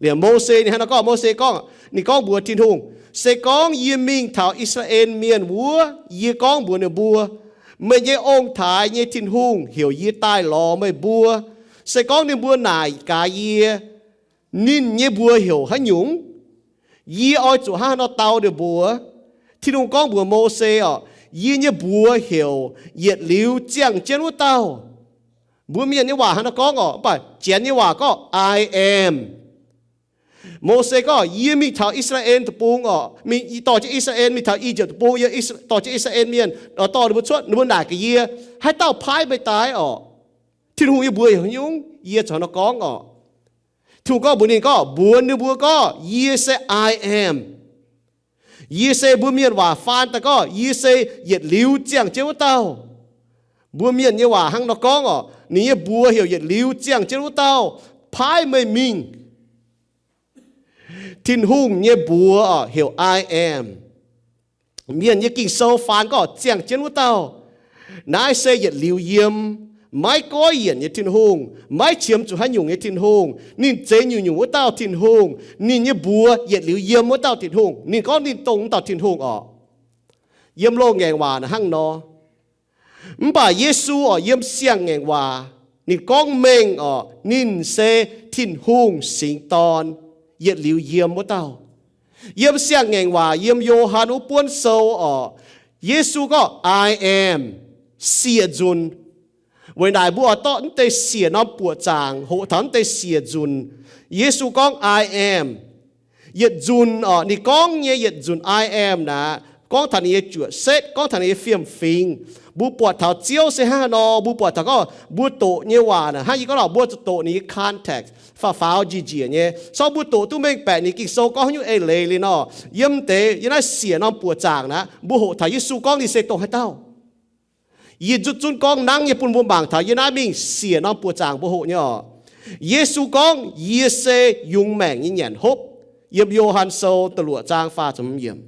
Liemh Mose ninh hnangv nor gorngv, Mose gorngv, ninh gorngv mbuox Tin-Hungh, Se gorngv yie mingh taux I^saa^laa^en Mienh wuov, yie gorngv mbuox ninh mbuo, Meih nyei ong-taaix nyei Tin-Hungh heuc yie daaih lorz meih mbuo. Se gorngv ninh mbuo naaic gaax yie, Ninh nyei mbuox heuc haaix nyungc? Yie oix zuqc hnangv haaix nor dau ninh mbuo? Tin-Hungh gorngv mbuox Mose orqc, Yie nyei mbuox heuc Yietc Liuz Ziangh Jienv Wuov Dauh. Mbuo Mienh nyei waac hnangv nor gorngv orqc, mv baac Janx nyei waac gorngv I am. Mose gorngv, Yie mingh taux I^saa^laa^en Deic-Bung orqc, mingh dorh jienv I^saa^laa^en mingh taux I^yipv Deic-Bung, yie dorh jienv I^saa^laa^en Mienh, dorh jienv I^saa^laa^en mienh cuotv, ninh mbuo naaic gaax yie, Haaix dauh paaiv meih daaih orqc? Tin-Hungh nyei mbuox heuc haaix nyungc? Yie zuqc hnangv nor gorngv orqc. Tin-Hungh gorngv mbuox ninh gorngv, Mbuox ninh mbuo gorngv, Yie se I am. Yie se mbuo Mienh waac faan daaih gorngv, Yie se Yietc Liuz Ziangh Jienv Wuov Dauh. Mbuo Mienh nyei waac hnangv nor gorngv orqc, Ninh nyei mbuox heuc Yietc Liuz Ziangh Jienv Wuov Dauh paaiv meih mingh. Tin-Hungh nyei mbuox orqc heuc I am. Mienh nyei Ging-Sou faan gorngv Ziangh Jienv Wuov Dauh. Naaiv se yietc liuz yiem, maiv goiv yienc nyei Tin-Hungh, maiv qiemx zuqc haaix nyungc nyei Tin-Hungh. Ninh zeix nyungc-nyungc wuov dauh Tin-Hungh. Ninh nyei mbuox yietc liuz yiem wuov dauh Tin-Hungh. Ninh gorngv ninh dongh wuov dauh Tin-Hungh orqc. Yiem loz-ngaengc waac naaic hnangv nor. Mv baac Yesu orqc, yiem siang-ngaengc waac ninh gorngv mengh orqc, ninh se Tin-Hungh singx Dorn, yietc liuz yiem wuov dauh. Yiem siang-ngaengc waac yiem Yo^han wuov buonv sou orqc, Yesu gorngv, I am, siec nzunc. Weic naaic mbuo oix dorh mv deix siec norm buoqc zaangc hoqc taux mv deix siec nzunc. Yesu gorngv, I am. Yietc nzunc orqc, ninh gorngv nyei yietc nzunc I am naaic, gorngv taux ninh nyei juoqc setv, gorngv taux ninh nyei fiem-fingx. Mbuo buatc taux Ziouv se hnangv haaix nor, mbuo buatc taux gorngv mbuo doqc nyei waac naaic, hnangv yie gorngv lorqc, mbuo zuqc doqc ninh nyei context, faaux faaux njiec njiec nyei. Se gorngv mbuo doqc duqv mengh baeqc ninh Ging-Sou gorngv haaix nyungc eix leiz liuz nor, yiem deix yiem naaiv siec norm buoqc zaangc naaic, mbuo hoqc taux Yesu gorngv ninh se dongh haaix dauh. Yie zutv zunv gorngv nangv nyei bun mbuo mangc taux yie naaiv mingh siec norm buoqc zaangc mbuo hoqc nyei orqc. Yesu gorngv, Yie se yungz maengc nyei nyanc hopv, yiem Yo^han Sou da'luoqc zaang faah ziepc hmz yiemc.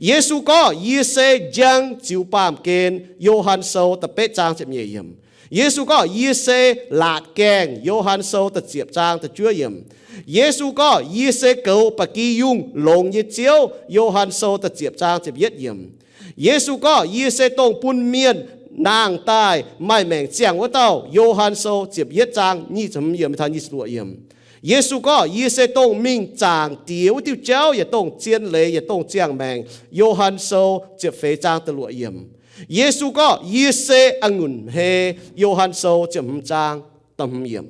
Yesu gorngv, Yie se njang ziux baamh gen, Yo^han Sou da'betv zaang ziepc nyeic yiemc. Yesu gorngv, Yie se laatc gaengh, Yo^han Sou da'ziepc zaang da'juov yiemc. Yesu gorngv, Yie se goux ba'gi yungh longx nyei Ziouv, Yo^han Sou da'ziepc zaang ziepc yietv yiemc. Yesu gorngv, Yie se dongh bun mienh nangh daaih maaih maengc ziangh wuov dauh, Yo^han Sou ziepc yietv zaang nyic ziepc hmz yiemc taux nyic ziepc luoqc yiemc. Yesu gorngv, Yie se dongh mingh zaangc Diex wuov diuh jauv, yaac dongh zien leiz, yaac dongh ziangh maengc, Yo^han Sou ziepc feix zaang da'luoqc yiemc. Yesu gorngv, Yie se a'ngunc hmei, Yo^han Sou ziepc hmz zaang da'hmz yiemc.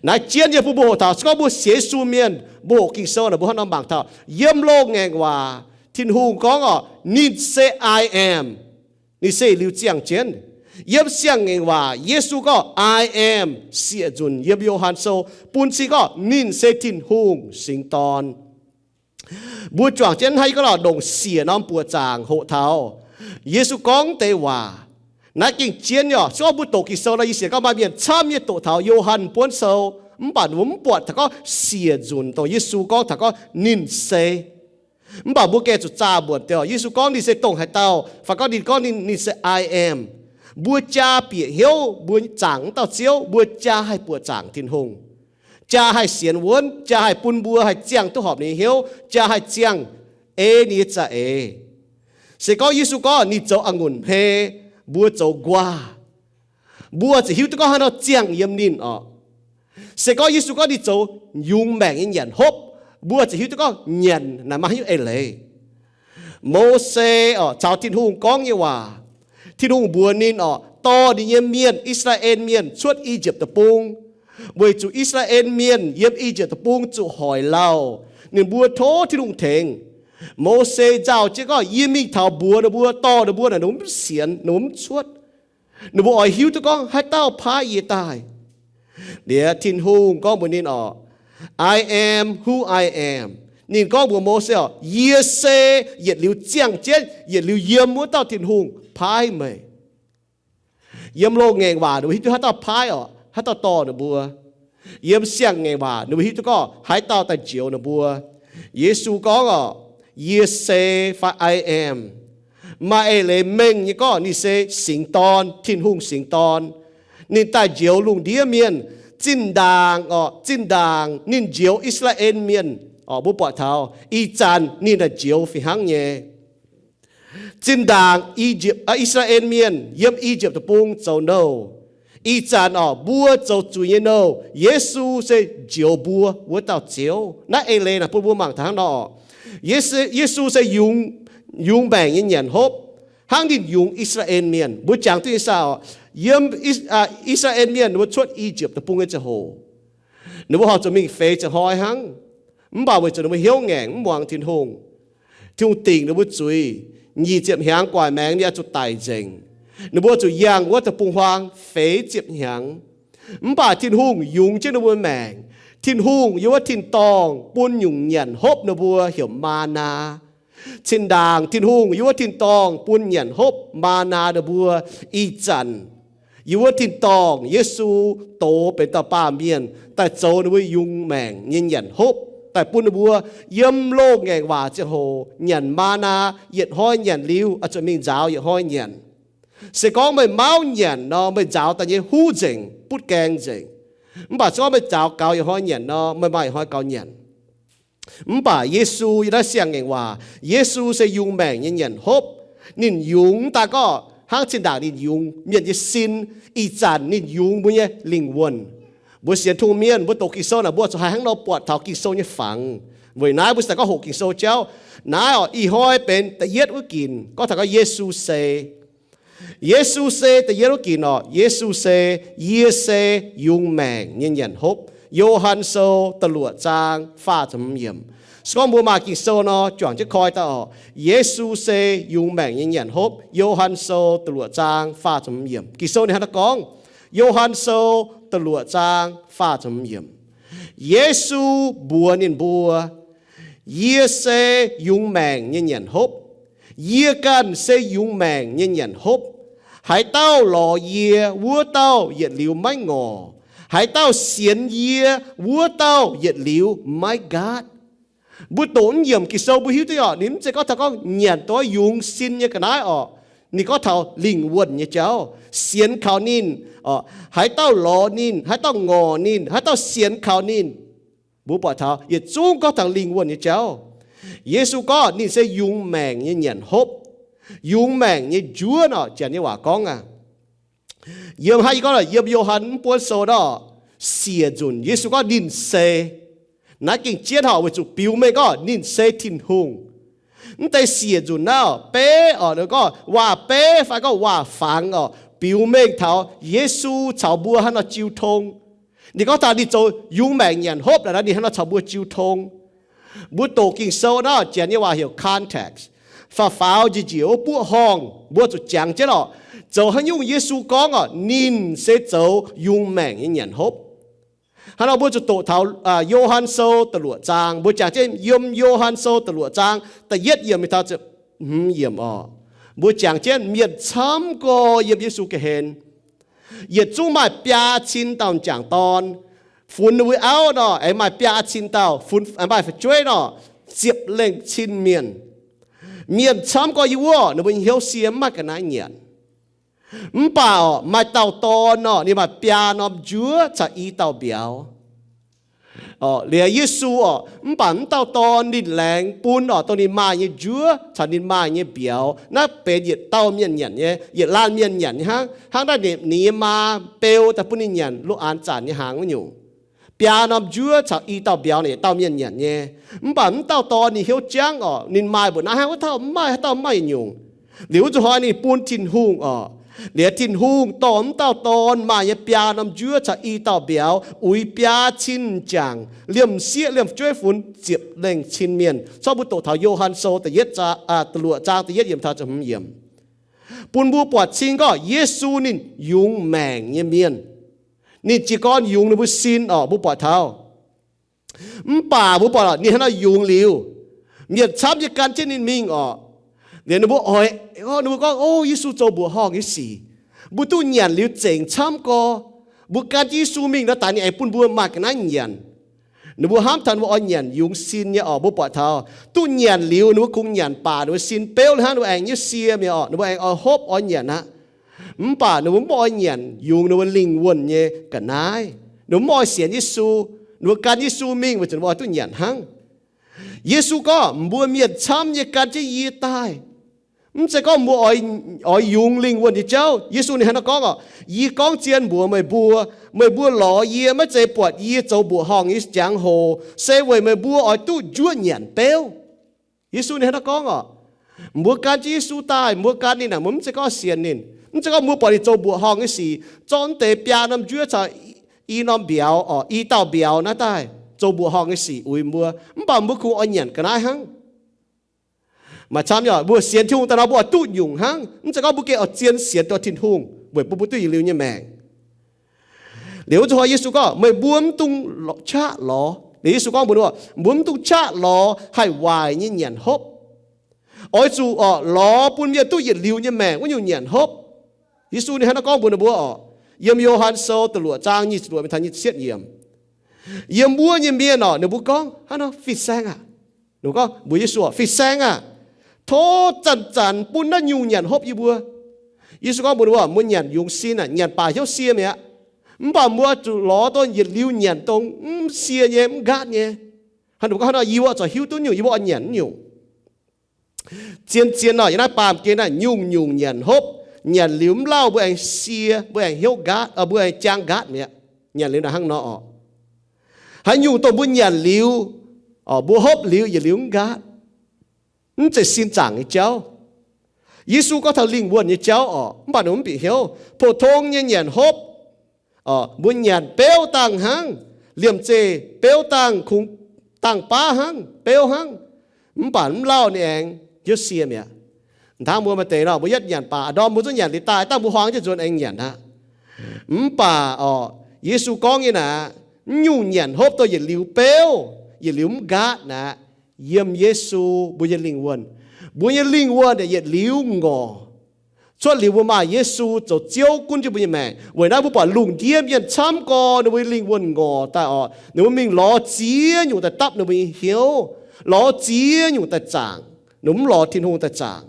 Naaiv jienv nyei bun mbuo hoqc taux, se gorngv mbuo sienx Yesu mienh, mbuo hoqc Ging-Sou naaic mbuo hnangv nor mangc taux, yiem loz-ngaengc waac Tin-Hungh gorngv orqc, ninh se I am, ninh se liuz ziangh jienv. Yiem siang-ngaengc waac Yesu gorngv I am siec nzunc yiem Yo^han Sou bun cing gorngv ninh se Tin-Hungh singx dorn. Mbuo juangc jienv hnangv yie gorngv lorqc, ndongc siec norm buoqc zaangc hoqc taux Yesu gorngv deix waac. Naaiv gengh jienv nyei orqc. Se gorngv mbuo doqc Ging-Sou nor, yie sienx gorngv maaih mienh camv nyei doqc taux Yo^han buonv sou, mv baac ninh mbuo mv buatc taux gorngv siec nzunc dongh Yesu gorngv taux gorngv ninh se. Mv baac mbuo gengh zuqc zaah mbuonc deix orqc. Yesu gorngv ninh se dongh haaix dauh, fai gorngv ninh gorngv ninh, ninh se I am. Mbuo jaa bieqc hnyouv mbuo zaangc wuov dauh Ziouv, mbuo jaa haih buoqc zaangc Tin-Hungh, jaa haih sienx wuonv, jaa haih bun mbuo haih ziangh duqv horpc ninh nyei hnyouv, jaa haih ziangh ei ninh nyei za'eix. Se gorngv Yesu gorngv ninh zoux a'ngunc hmei, mbuo zoux nquaah, mbuo ziouc hiuv duqv gorngv haaix nor ziangh yiem ninh orqc. Se gorngv Yesu gorngv ninh zoux yungz maengc nyei nyanc hopv, mbuo ziouc hiuv duqv gorngv nyanc naaic maaih haaix nyungc eix leiz. Mose orqc, caux Tin-Hungh gorngv nyei waac. Tin-Hungh mbuox ninh orqc, dorh ninh nyei mienh, I^saa^laa^en Mienh, cuotv I^yipv Deic-Bung, weic zuqc I^saa^laa^en Mienh yiem I^yipv Deic-Bung zuqc hoic lauh. Ninh mbuo tov Tin-Hungh tengx. Mose nzauh jienv gorngv, Yie mingh taux mbuox ninh mbuo, dorh ninh mbuo naaic ninh mbuo mv sienx, ninh mbuo mv cuotv. Ninh mbuo oix hiuv duqv gorngv haaix dauh paaiv yie daaih. Liuz Tin-Hungh gorngv mbuox ninh orqc, I am who I am. Ninh gorngv mbuox Mose orqc, Yie se yietc liuz ziangh jienv, yietc liuz yiem wuov dauh Tin-Hungh paaiv meih. Yiem loz-ngaengc waac ninh mbuo hiuv duqv haaix dauh paaiv orqc, haaix dauh dorh ninh mbuo. Yiem siang-ngaengc waac ninh mbuo hiuv duqv gorngv haaix dauh daaih njoux ninh mbuo. Yesu gorngv orqc, Yie se fai I am. Maaih eix leiz mengh nyei gorngv ninh se singx dorn, Tin-Hungh singx dorn. Ninh daaih njoux lungh ndiev mienh, Zinh ndaangc orqc, zinh ndaangc ninh njoux I^saa^laa^en Mienh orqc, mbuo buatc taux ih zanc ninh naaic njoux fih hnangv nyei. Zinh ndaangc I^saa^laa^en Mienh yiem I^yipv Deic-Bung zoux nouh, ih zanc orqc mbuo zoux zuiz nyei nouh, Yesu se njoux mbuo wuov dauh Ziouv. Naaiv eix leiz naaic bun mbuo mangc taux hnangv nor orqc, Yesu se yungz, yungz maengc nyei nyanc hopv, hnangv ninh yungz I^saa^laa^en Mienh. Mbuo jangx duqv nyei saah orqc, yiem I^saa^laa^en Mienh mbuo cuotv I^yipv Deic-Bung nyei ziangh hoc, ninh mbuo horpc zuqc mingh feix ziepc hnoi hnangv. Mv baac weic zuqc ninh mbuo hnyouv ngaengc mv muangx Tin-Hungh, Tin-Hungh dingc ninh mbuo zuiz, nyic ziepc hnyangx gu'nguaaic maengx ninh oix zuqc daic nzengc. Ninh mbuo zuqc yangh wuov deic-bung-huaang feix ziepc hnyangx. Mv baac Tin-Hungh yungz jienv ninh mbuo maengc. Tin-Hungh yiem wuov tin-dorngh bun nyungc nyanc hopv ninh mbuo heuc maa^naa. Zinh ndaangc Tin-Hungh yiem wuov tin-dorngh bun nyanc hopv maa^naa ninh mbuo, ih zanc yiem wuov tin-dorngh Yesu doz benx dauh baamh mienh daaih zoux ninh mbuo yungz maengc nyei nyanc hopv, daaih bun ninh mbuo yiem loz-ngaengc waac ziangh hoc nyanc maa^naa, yietc hnoi nyanc liuz oix zuqc mingh nzaaux yietc hnoi nyanc. Se gorngv meih mauv nyanc nor, meih nzaaux daaih nyei huv nzengc, butv gaeng nzengc. Mv baac se gorngv meih nzaaux gaux yietc hnoi nyanc nor, meih maaih yietc hnoi gaux nyanc. Mv baac Yesu yiem naaiv siang-ngaengc waac, Yesu se yungz maengc nyei nyanc hopv. Ninh yungz mv daaih gorngv hnangv zinh ndaangc ninh yungz mienh nyei sin, ih zanc ninh yungz mbuo nyei lingh wuonh. Mbuo sienx Tin-Hungh mienh, mbuo doqc Ging-Sou naaic, mbuo zuqc haih hnangv nor buatc taux Ging-Sou nyei fangx. Weic naaiv mbuo ziouc gorngv hoqc Ging-Sou jauv. Naaiv orqc, ih hnoi benx da'yietv wuov ginc, gorngv taux gorngv Yesu se Yesu se da'yietv wuov ginc orqc, Yesu se, yie se yungz maengc nyei nyanc hopv. Yo^han Sou da'luoqc zaang faah ziepc hmz yiemc. Se gorngv mbuo maaih Ging-Sou nor, juangc jienv koi daaih orqc, Yesu se yungz maengc nyei nyanc hopv. Yo^han Sou da'luoqc zaang faah ziepc hmz yiemc. Ging-Sou ninh hnangv naaiv gorngv, Yo^han Sou da'luoqc zaang faah ziepc hmz yiemc. Yesu mbuox ninh mbuo, Yie se yungz maengc nyei nyanc hopv. Yie ganh se yungz maengc nyei nyanc hopv. Haaix dauh lorz yie, wuov dauh yietc liuz maiv ngorc. Haaix dauh sienx yie, wuov dauh yietc liuz maiv nqaatv. Mbuo doqc naaiv yiemc Ging-Sou mbuo hiuv duqv orqc, ninh mv zeiz gorngv taux gorngv nyanc doix yungz sin nyei ga'naaiv orqc. Ninh gorngv taux lingh wuonh nyei jauv, sienx kaux ninh orqc, haaix dauh lorz ninh, haaix dauh ngorc ninh, haaix dauh sienx kaux ninh, mbuo buatc taux yietc zungv gorngv taux lingh wuonh nyei jauv. Yesu gorngv ninh se yungz maengc nyei nyanc hopv, yungz maengc nyei njuov orqc, janx nyei waac gorngv aqv. Yiem hnangv yie gorngv yiem Yo^han mv buonv sou nor, siec nzunc Yesu gorngv ninh se. Naaiv gengh jienv horpc weic zuqc biux mengh gorngv ninh se Tin-Hungh. Mv deix siec nzunc naaiv beiv orqc, gorngv waac-beiv fai gorngv waac-fangx orqc, biux mengh taux Yesu caux mbuo hnangv nor jiu tong. Ninh gorngv taux ninh zoux yungz maengc nyanc hopv naaic, ninh hnangv nor caux mbuo jiu tong. Mbuo doqc Ging-Sou naaiv, janx nyei waac heuc context. Faaux faaux njiec njiec wuov buoqv horngh, mbuo zuqc jangx jienv orqc, zoux haaix nyungc Yesu gorngv orqc, ninh se zoux yungz maengc nyei nyanc hopv. Hnangv nor mbuo zuqc doqc taux Yo^han Sou da'luoqc zaang. Mbuo jangx jienv yiem Yo^han Sou da'luoqc zaang da'yietv yiemc mingh taux hmz yiemc orqc. Mbuo jangx jienv, mienh camv gorx yiem Yesu ga'hlen. Yietc zungv maaih biaa cin dauh m'jangc dorn. Funx ninh mbuo auv nor, aengx maaih biaa cin dauh. Funx, aengx maaih fu'jueiv nor, ziepc lengh cin mienh. Mienh camv gorx yiem wuov, ninh mbuo nyei hnyouv sie, mv maaih ga'naaiv nyanc. Mv baac orqc, maaih dauh dorn orqc, ninh maaih biaa norm njuov caux i dauh mbiauz. Orqc, liuz Yesu orqc, mv baac mv dauh dorn ninh laengz bun orqc, dongh ninh maaih nyei njuov caux ninh maaih nyei mbiauz. Naaiv benx yietc dauh mienh nyanc nyei, yietc laanh mienh nyanc nyei hnangv. Hnangv naaiv ninh nyei maa beu daaih bun ninh nyanc lo aanx zanc nyei hnaangx wuov nyungc. Biaa norm njuov caux i dauh mbiauz naaic yietc dauh mienh nyanc nyei. Mv baac mv dauh dorn ninh hnyouv jangv orqc, ninh maaih mbuoqc naaiv hnangv, wuov dauh mv maaih, haaix dauh mv maaih nyungc. Liuz wuov zuqc hnoi ninh bun Tin-Hungh orqc. Liuz Tin-Hungh dorh mv dauh dorn maaih nyei biaa norm njuov caux i dauh mbiauz uix biaa cin m'jangc, liemh sieqv liemh fu'jueiv funx ziepc lengh cin mienh. Corc mbuo doqc taux Yo^han Sou da'yietv, da'luoqc zaang da'yietv yiemc taux ziepc hmz yiemc, bun mbuo buatc cing gorngv Yesu ninh yungz maengc nyei mienh. Ninh jiez gorn yungz ninh mbuo sin orqc, mbuo buatc taux. Mv baac mbuo buatc ninh hnangv nor yungz liuz, mienh camv nyei gan jienv ninh mingh orqc. Liuz ninh mbuo oix, ninh mbuo gorngv, O, Yesu zoux mbuoqc horngh nyei sic. Mbuo duqv nyanc liuz zengc camv gorx. Mbuo gan jienv Yesu mingh nor, daaih ninh aengx bun mbuo maaih ga'naaiv nyanc. Ninh mbuo hnamv taux ninh mbuo oix nyanc yungz sin nyei orqc, mbuo buatc taux. Duqv nyanc liuz ninh mbuo kungx nyanc baac ninh mbuo sin beuv hnangv, ninh mbuo aengx nyei sie mi'aqv orqc, ninh mbuo aengx oix hopv oix nyanc aqv. Mv baac ninh mbuo mv oix nyanc yungz ninh mbuo lingh wuonh nyei ga'naaiv. Ninh mbuo mv oix sienx Yesu, ninh mbuo gan Yesu mingh weic zuqc ninh mbuo oix duqv nyanc hnangv. Yesu gorngv, mbuo mienh camv nyei gan jienv yie daaih. Mv zeiz gorngv mbuo oix, oix yungz lingh wuonh nyei jauv. Yesu ninh hnangv naaiv gorngv oc, yie gorngv zien mbuox meih mbuo, meih mbuo lorz yie maiv zeiz buatc yie zoux mbuoqc horngh nyei jangx-hoc, se weic meih mbuo oix duqv njuov nyanc beuv. Yesu ninh hnangv naaiv gorngv oc, mbuo gan jienv Yesu daaih, mbuo gan ninh aeqv, mbuo mv zeiz gorngv sienx ninh. Mv zeiz gorngv mbuo buatc ninh zoux mbuoqc horngh nyei sic, zorqv deix biaa norm njuov caux i norm mbiauz, i dauh mbiauz naaiv daaih zoux mbuoqc horngh nyei sic uix mbuo. Mv baac mbuo kungx oix nyanc ga'naaiv hnangv. Maaih camv nyei, mbuo sienx Tin-Hungh daaih nor mbuo oix duqv nyungc hnangv. Mv zeiz gorngv mbuo gengh oix zien sienx taux Tin-Hungh weic bun mbuo duqv yietc liuz nyei maengc. Liuz wuov zanc hnoi Yesu gorngv, meih mbuo mv dungx qaqv lorz. Liuz Yesu gorngv mbuox ninh, mbuo mv dungx qaqv lorz haih waaic nyei nyanc hopv. Oix zuqc oc lorz bun mienh duqv yietc liuz nyei maengc wuov nyungc nyanc hopv. Yesu ninh hnangv naaiv gorngv mbuox ninh mbuo oc, yiem Yo^han Sou da'luoqc zaang nyic ziepc luoqc mingh taux nyic ziepc yiemc. Yiem wuov nyei mienh oc, ninh mbuo gorngv hnangv nor, fin-saeng aah! Ninh gorngv mbuox Yesu oc, fin-saeng aah! Tov zanc-zanc bun naaiv nyungc nyanc hopv yie mbuo. Yesu gorngv mbuox ninh mbuo, mbuo nyanc yungz sin aah, nyanc baac hnyouv sie mi'aqv. Mv baac mbuo zuqc lorz dongh yietc liuz nyanc dongh mv sie nyei, mv nqaatv nyei. Hnangv ninh mbuo gorngv hnangv nor, yie mbuo oix zuqc hiuv duqv nyungc, yie mbuo oix nyanc nyungc. Zien-zien nor, yiem naaiv baamh gen naaiv nyungc-nyungc nyanc hopv, nyanc liuz mv lauh mbuo aengx sie, mbuo aengx hnyouv nqaatv, mbuo aengx jaang nqaatv mi'aqv. Nyanc liuz naaic hnangv nor oc. Haaix nyungc dongh mbuo nyanc liuz, mbuo hopv liuz yietc liuz mv nqaatv, mv zeiz sin zaangc nyei jauv. Yesu gorngv taux lingh wuonh nyei jauv oc, mv baac ninh mv bieqc hnyouv. Pou-tong nyei nyanc hopv, mbuo nyanc beuv dangh hnangv, liemh zeih beuv dangh, kungx dangh baav hnangv, beuv hnangv, mv baac mv lauh ninh aengx hnyouv sie mi'aqv. Hnangv mbuo maaih deix nor, mbuo yietv nyanc baac a'ndorm mbuo zungv nyanc liuz daaih, dangh mbuo huaang jienv nzuonx aengx nyanc aqv. Mv baac oc, Yesu gorngv nyei naaic, mv nyungc nyanc hopv dongh yietc liuz beuv, yietc liuz mv nqaatv naaic, yiem Yesu mbuo nyei lingh wuonh. Mbuo nyei lingh wuonh yietc liuz ngorc. Cuotv liuz mbuo maaih Yesu zoux Ziouv gunv jienv mbuo nyei maengc. Weic naaiv mbuo buatc lungh ndiev mienh camv gorx ninh mbuo nyei lingh wuonh ngorc daaih oc, ninh mbuo mingh lorz ziex nyungc daaih dapv ninh mbuo nyei hnyouv, lorz ziex nyungc daaih zaangc, ninh mbuo mv lorz Tin-Hungh daaih zaangc.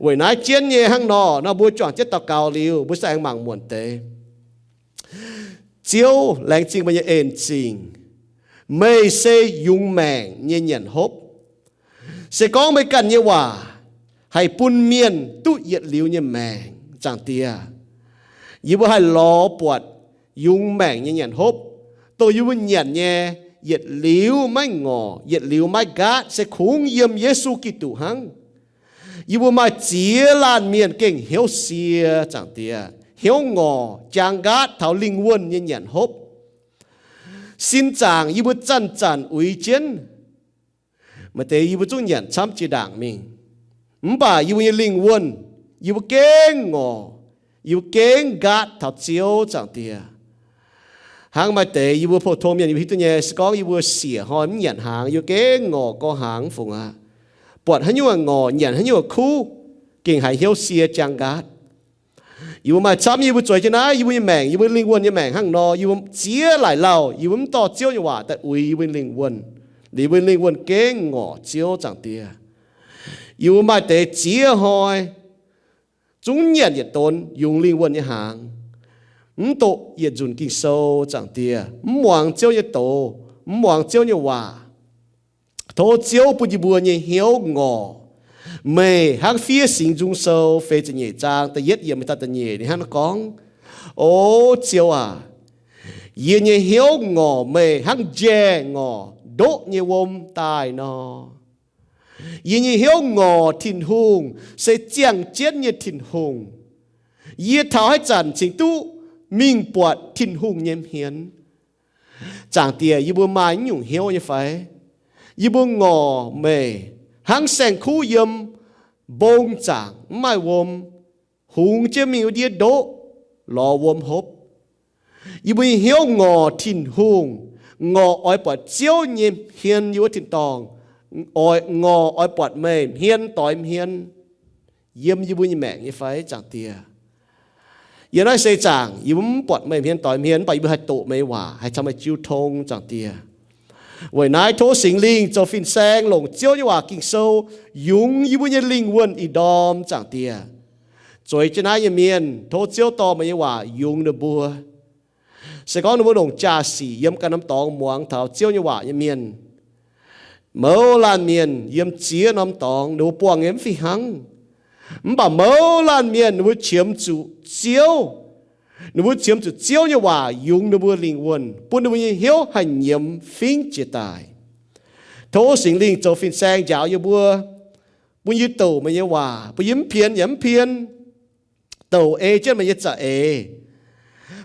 Weic naaiv jienv nyei hnangv nor, nor mbuo juangc jienv daux gaux liuz, mbuo se aengx mangc muonc deix. Ziouv, laengz zingh meih nyei en zingh. Meih se yungz maengc nyei nyanc hopv. Se gorngv meih ganh nyei waac haih bun mienh duqv yietc liuz nyei maengc, Zaangc Diex, yie mbuo haih lorz buatc yungz maengc nyei nyanc hopv, dongh yie mbuo nyanc nyei yietc liuz maiv ngorc, yietc liuz maiv nqaatv, se kungx yiem Yesu Giduc hnangv. Yie mbuo maaih ziex laanh mienh gengh hnyouv sie, Zaangc Diex, hnyouv ngorc, jaang nqaatv taux lingh wuonh nyei nyanc hopv. Sin zaangc yie mbuo zanc-zanc uix jienv. Maaih deix yie mbuo zungv nyanc camv jiex ndaangc mingh, mv baac yie mbuo nyei lingh wuonh, yie mbuo gengh ngorc, yie mbuo gengh nqaatv taux Ziouv, Zaangc Diex. Hnangv maaih deix yie mbuo pou-tong mienh yie mbuo hiuv duqv nyei, se gorngv yie mbuo siec hnoi mv nyanc hnaangx, yie mbuo gengh ngorc gorx hnaangx fungc aqv. Buatc haaix nyungc ngorc, nyanc haaix nyungc kuv, gengh haiz hnyouv sie jaang nqaatv. Yie mbuo maaih camv nyei, yie mbuo zueiz jienv naaiv, yie mbuo nyei maengc, yie mbuo lingh wuonh nyei maengc hnangv nor, yie mbuo ziex laaic lauh yie mbuo mv dorh Ziouv nyei waac daaih uix yie mbuo lingh wuonh, liuz yie mbuo lingh wuonh gengh ngorc Ziouv, Zaangc Diex. Yie mbuo maaih deix ziex hnoi zungv nyanc yietc donx yungz lingh wuonh nyei hnaangx, mv doqc yietc nzunc Ging-Sou, Zaangc Diex, mv muangx Ziouv nyei doz, mv muangx Ziouv nyei waac. Tov Ziouv bun yie mbuo nyei hnyouv ngorc. Meih hnangv Fiev Singx Nzung Sou feix ziepc nyeic zaang da'yietv yiemc mingh daaih da'nyeic, ninh hnangv naaiv gorngv, O Ziouv aac, yie nyei hnyouv ngorc meih hnangv njaeh ngorc ndoqv nyei wuom daaih nor. Yie nyei hnyouv ngorc Tin-Hungh, se ziangh jienv nyei Tin-Hungh. Yie taux haaix zanc cingx duqv mingh buatc Tin-Hungh nyei hmien. Zaangc Diex, yie mbuo maaih naaiv nyungc hnyouv nyei fai? Yie mbuo ngorc meih hnangv saeng-kuv yiem mbong zaangc mv maaih wuom, hungx jienv mingh wuov ndiev ndoqv lorz wuom hopv. Yie mbuo nyei hnyouv ngorc Tin-Hungh, ngorc oix buatc Ziouv nyei hmien yiem wuov tin-dorngh, oix, ngorc oix buatc meih hmien doix hmien yiem yie mbuo nyei maengc nyei fai, Zaangc Diex? Yiem naaiv seix zaangc yie mbuo mv buatc meih hmien doix hmien, mv baac yie mbuo haih doqc meih nyei waac, haih caux meih jiu tong, Zaangc Diex. Weic naaiv tov Singx Lingh zoux fin-saeng longc Ziouv nyei waac Ging-Sou yungz yie mbuo nyei lingh wuonh ih ndorm, Zaangc Diex. Zueiz jienv naaiv nyei mienh, tov Ziouv dorh meih nyei waac yungz ninh mbuo. Se gorngv ninh mbuo longc jaa-sic yiem ganh norm dorngx muangx taux Ziouv nyei waac nyei mienh, mouz laanh mienh yiem ziex norm dorngx ninh mbuo buangh nyei mv fih hnangv. Mv baac mouz laanh mienh ninh mbuo qiemx zuqc Ziouv, ninh mbuo qiemx zuqc Ziouv nyei waac yungz ninh mbuo lingh wuonh, bun ninh mbuo nyei hnyouv haih nyiemz fingv jiez daaih. Tov Singx Lingh zoux fin-saeng njaaux yie mbuo, bun yie douc meih nyei waac, bun yie mv pien yaac mv pien, douc ei jienv meih nyei za'eix,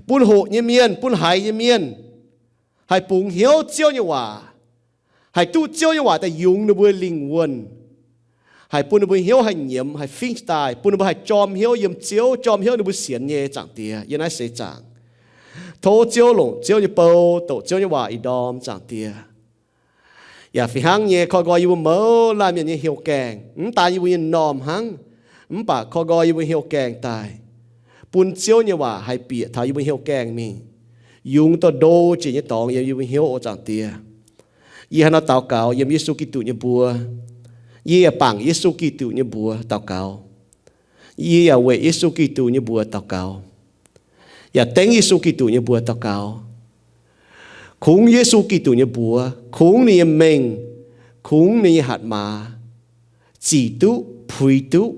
bun hoqc nyei mienh, bun haiz nyei mienh haih bungx hnyouv Ziouv nyei waac, haih duqv Ziouv nyei waac daaih yungz ninh mbuo lingh wuonh, haih bun ninh mbuo hnyouv haih nyiemz, haih fingv daaih, bun ninh mbuo haih jorm hnyouv yiem Ziouv, jorm hnyouv ninh mbuo sienx nyei, Zaangc Diex. Yie naaiv seix zaangc, tov Ziouv longc Ziouv nyei bou, douc Ziouv nyei waac ih ndorm, Zaangc Diex. Yaac fih hnangv nyei, koi nqoi yie mbuo mouz laanh mienh nyei hnyouv gaengh, mv daan yie mbuo nyei m'normh hnangv, mv baac koi nqoi yie mbuo hnyouv gaengh daaih, bun Ziouv nyei waac haih bieqc taux yie mbuo hnyouv gaengh mingh, yungz dorh ndo jiex nyei dorngx yiem yie mbuo hnyouv, o Zaangc Diex. Yie hnangv naaiv daux gaux yiem Yesu Giduc nyei mbuox. Yie yaac bangc Yesu Giduc nyei mbuox daux gaux. Yie yaac weic Yesu Giduc nyei mbuox daux gaux, yaac dengv Yesu Giduc nyei mbuox daux gaux. Kungx Yesu Giduc nyei mbuox, kungx ninh nyei mengh, kungx ninh nyei hatc maaz zic duqv, puix duqv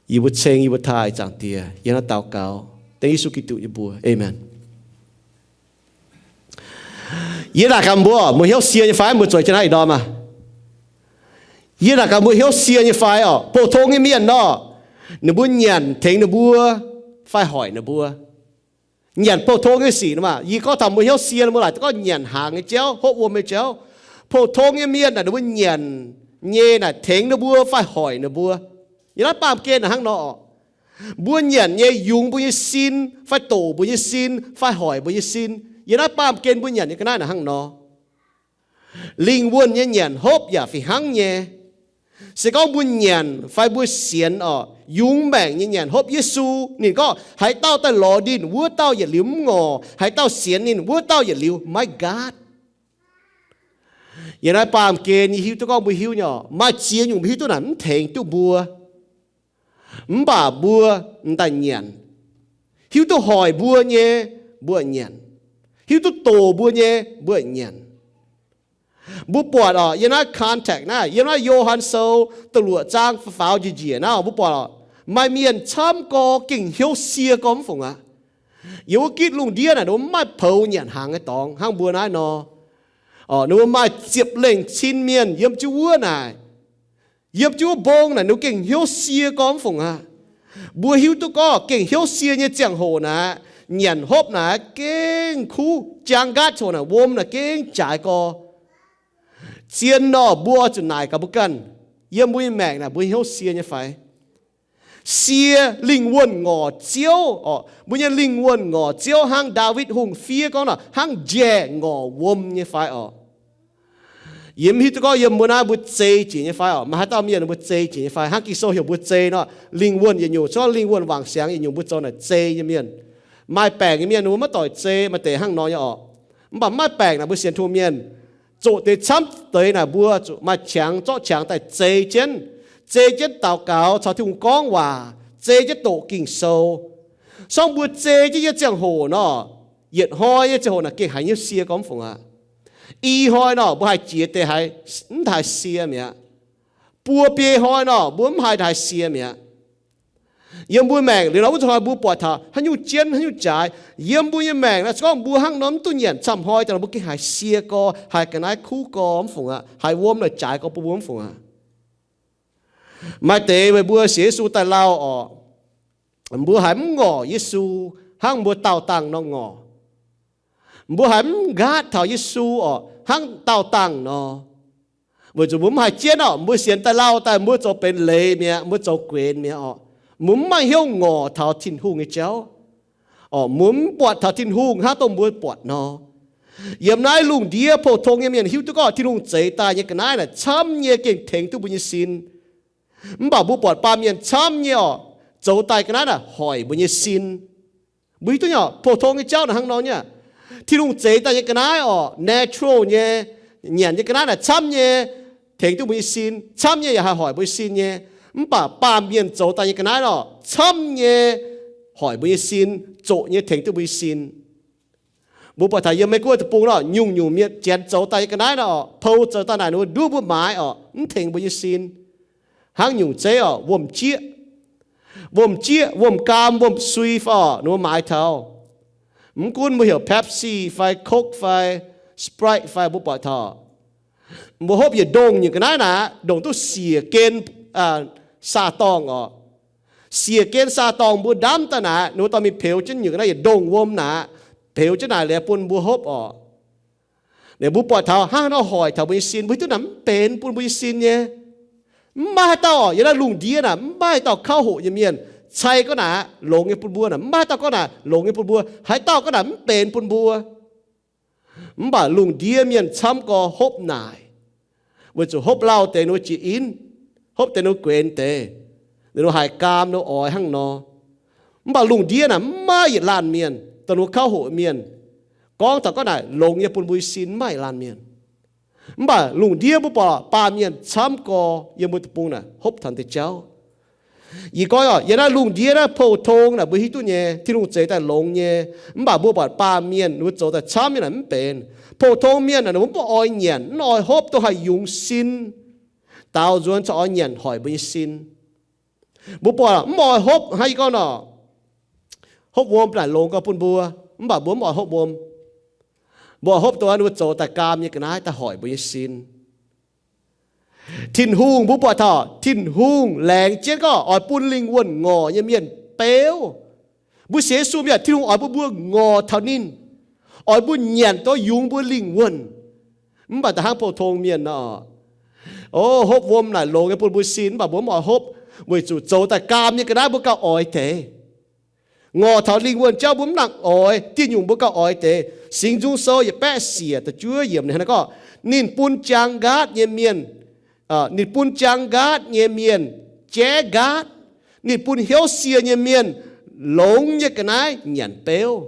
yie mbuo ceng yie mbuo taaih, Zaangc Diex. Yie hnangv naaiv daux gaux dengv Yesu Giduc nyei mbuox. Aamen. Yie naaic gaax mbuo, mbuo hnyouv sie nyei fai? Mbuo zueiz jienv naaiv ih ndorm aqv. Yie naaic gaax mbuo hnyouv sie nyei fai orqc? Pou-tong nyei mienh nor, ninh mbuo nyanc tengx ninh mbuo fai hoic ninh mbuo? Nyanc pou-tong nyei sic nor maah. Yie gorngv taux mbuo hnyouv sie, mbuo laaic duqv gorngv nyanc hnaangx nyei jauv, hopv wuom nyei jauv. Pou-tong nyei mienh naaic ninh mbuo nyanc nyei naaic tengx ninh mbuo fai hoic ninh mbuo? Yie naaiv baamh gen naaic hnangv nor orqc? Mbuo nyanc nyei yungz mbuo nyei sin fai doqc mbuo nyei sin fai hoic mbuo nyei sin? Yie naaiv baamh gen mbuo nyanc nyei ga'naaiv naaic hnangv nor. Lingh wuonh nyei nyanc hopv yaac fih hnangv nyei. Se gorngv mbuo nyanc fai mbuo sienx orqc, yungz maengc nyei nyanc hopv Yesu, ninh gorngv, haaix dauh daaih lorz ninh, wuov dauh yietc liuz mv ngorc. Haaix dauh sienx ninh, wuov dauh yietc liuz maiv nqaatv. Yie naaiv baamh gen yie hiuv duqv gorngv mbuo hiuv nyei orqc, maaih ziex nyungc mbuo hiuv duqv naaic mv tengx duqv mbuo, mv baac mbuo m'daaih nyanc. Hiuv duqv hoic mbuo nyei, mbuo nyanc. Hiuv duqv doqc mbuo nyei, mbuo nyanc. Mbuo buatc orqc, yiem naaiv context naaiv, yiem naaiv Yo^han Sou da'luoqc zaang faaux njiec njiec naaiv, mbuo buatc orqc, maaih mienh camv gorx gengh hnyouv sie gorx mv fungc aqv. Yiem wuov gitv lungh ndiev naaic ninh mbuo mv maaih poux nyanc hnaangx nyei dorngx hnangv mbuo naaiv nor. Orqc, ninh mbuo maaih ziepc lengh cin mienh yiem jienv wuov naaic, yiem jienv wuov mbong naaic ninh mbuo gengh hnyouv sie gorx mv fungc aqv. Mbuo hiuv duqv gorngv gengh hnyouv sie nyei ziangh hoc naaic, nyanc hopv naaic gengh kuv, jaang nqaatv ziangh hoc naaic wuom naaic gengh jaaix gorx. Zien nor mbuo oix zuqc naaic gaax mbuo ganh, yiem mbuo nyei maengc naaic mbuo hnyouv sie nyei fai? Sie lingh wuonh ngorc Ziouv orqc, mbuo nyei lingh wuonh ngorc Ziouv hnangv Ndaawitv Hungh fiev gorngv nor, hnangv njaeh ngorc wuom nyei fai orqc? Yie mv hiuv duqv gorngv yiem mbuo naaiv mbuo zei jiex nyei fai orqc? Maaih haaix dauh mienh mbuo zei jiex nyei fai? Hnangv Ging-Sou heuc mbuo zei nor, lingh wuonh yietc nyungc, se gorngv lingh wuonh wangc siangx yietc nyungc mbuo zoux naaic zei nyei mienh. Maaih baengc nyei mienh ninh mbuo maiv doic zei, maaih deix hnangv nor nyei orqc. Mv baac maiv baengc naaic mbuo sienx Tin-Hungh mienh zoqc deix camv deix naaic mbuo zuqc maaih qangx, zorqv qangx daaih zei jienv, zei jienv daux gaux caux Tin-Hungh gorngv waac, zei jienv doqc Ging-Sou. Sorng mbuo zei jienv nyei ziangh hoc nor, yietc hnoi nyei ziangh hoc naaic gengh haiz hnyouv sie gorx mv fungc aqv. I hnoi nor mbuo haih jiex deix haiz mv haiz sie mi'aqv. Buo biei hnoi nor mbuo mv haih haiz sie mi'aqv. Yiem mbuo maengc liuz nor wuov zanc hnoi mbuo buatc taux haaix nyungc jienv haaix nyungc jaaix. Yiem mbuo nyei maengc naaic se gorngv mbuo hnangv nor mv duqv nyanc camv hnoi daaih nor mbuo gengh haiz sie gorx, haiz ga'naaiv kuv gorx mv fungc aqv, haiz wuom naaic jaaix gorx bun mbuo mv fungc aqv. Maaih deix meih mbuo sienx Yesu daaih lauh orqc, mbuo haiz mv ngorc Yesu hnangv mbuo daauh dangh nor ngorc. Mbuo haiz mv nqaatv taux Yesu orqc hnangv daauh dangh nor. Weic zuqc mbuo mv haih jienv orqc, mbuo sienx daaih lauh daaih mbuo zoux benx leiz mi'aqv, mbuo zoux guenx mi'aqv orqc. Mbuo mv maaih hnyouv ngorc taux Tin-Hungh nyei jauv orqc, mbuo mv buatc taux Tin-Hungh hnangv dongh mbuo buatc nor. Yiem naaiv lungh ndiev pou-tong nyei mienh hiuv duqv gorngv Tin-Hungh zeix daaih nyei ga'naaiv naaic camv nyei gengh tengx duqv mbuo nyei sin. Mv baac mbuo buatc baamh mienh camv nyei orqc, zoux daaih ga'naaiv naaic hoic mbuo nyei sin. Mbuo hiuv duqv nyei orqc, pou-tong nyei jauv naaic hnangv nor nyei aqv. Tin-Hungh zeix daaih nyei ga'naaiv orqc, natural nyei, nyanc nyei ga'naaiv naaic camv nyei tengx duqv mbuo nyei sin, camv nyei yaac haih hoic mbuo nyei sin nyei. Mv baac baamh mienh zoux daaih nyei ga'naaiv orqc, camv nyei hoic mbuo nyei sin, zoqc nyei tengx duqv mbuo nyei sin. Mbuo buatc taux yiem Meiv Guoqv deic-bung nor, nyungc-nyungc mienh janx zoux daaih nyei ga'naaiv nor, pou zoux daaih naaic ninh mbuo nduov mbuo maaiz oc, mv tengx mbuo nyei sin. Hnangv nyungc zeiv oc, wuom-jieqv. Wuom-jieqv, wuom-gaam, wuom-sui fai oc, ninh mbuo maaiz taux. Mv gunv mbuo heuc Pepsi fai Coke fai Sprite fai mbuo buatc taux, mbuo hopv yietc ndongh nyungc ga'naaiv naaic, ndongc duqv siec gen saa-dorngh oc. Siec gen saa-dorngh mbuo ndamv daaih naaic, ninh mbuo dorh mingh peux jienv nyungc ga'naaiv yietc ndongh wuom naaic, peux jienv naaic liuz bun mbuo hopv oc. Ninh mbuo buatc taux hnangv nor hoic taux mbuo nyei sin, mbuo hiuv duqv naaic mv benx bun mbuo nyei sin nyei. Mv maaih haaix dauh oc, yiem naaiv lungh ndiev naaic mv maaih haaix dauh kauv hoqc nyei mienh cai gorngv naaic longx nyei bun mbuo naaic, mv maaih haaix dauh gorngv naaic longx nyei bun mbuo, haaix dauh gorngv naaic mv benx bun mbuo. Mv baac lungh ndiev mienh camv gorx hopv naaic, weic zuqc hopv lauh deix ninh mbuo jiex in, hopv deix ninh mbuo guenx deix, ninh mbuo haiz gaam ninh mbuo oix hnangv nor. Mv baac lungh ndiev naaic mv maaih yietc laanh mienh, dongh ninh mbuo kauv hoqc mienh, gorngv taux gorngv naaic longx nyei bun mbuo sin mv maaih yietc laanh mienh. Mv baac lungh ndiev mbuo buatc baamh mienh camv gorx yiem mbuo deic-bung naaic hopv taux deix jauv. Yie goiv oc, yiem naaiv lungh ndiev naaiv pou-tong naaic mbuo hiuv duqv nyei, Tin-Hungh zeix daaih longx nyei. Mv baac mbuo buatc baamh mienh ninh mbuo zoux daaih camv nyei naaic mv benx. Pou-tong mienh naaic ninh mbuo mv oix nyanc, mv oix hopv, dongh haih yungz sin. Daaux nzuonx corc oix nyanc hoic mbuo nyei sin. Mbuo buatc mv oix hopv hnangv yie gorngv nor, hopv wuom naaic longx gorx bun mbuo, mv baac mbuo mv oix hopv wuom. Mbuo oix hopv dongh ninh mbuo zoux daaih gaam nyei ga'naaiv daaih hoic mbuo nyei sin. Tin-Hungh, mbuo buatc taux Tin-Hungh laengz jienv gorngv oix bun lingh wuonh ngorc nyei mienh beuv. Mbuo sienx Yesu mienh, Tin-Hungh oix bun mbuo ngorc taux ninh, oix mbuo nyanc duqv yungz mbuo lingh wuonh. Mv baac da'hnangv pou-tong mienh nor, o, hopv wuom naaic longx nyei bun mbuo sin, mv baac mbuo mv oix hopv, weic zuqc zoux daaih gaam nyei ga'naaiv mbuo gauh oix deix. Ngorc taux lingh wuonh jauv mbuo mv nangc oix, dieh nyungc mbuo gauh oix deix. Singx Nzung Sou yietc baeqv siec da'juov yiemc ninh hnangv naaiv gorngv, ninh bun jaang nqaatv nyei mienh, ninh bun jaang nqaatv nyei mienh jaiv nqaatv, ninh bun hnyouv sie nyei mienh longx nyei ga'naaiv nyanc beuv.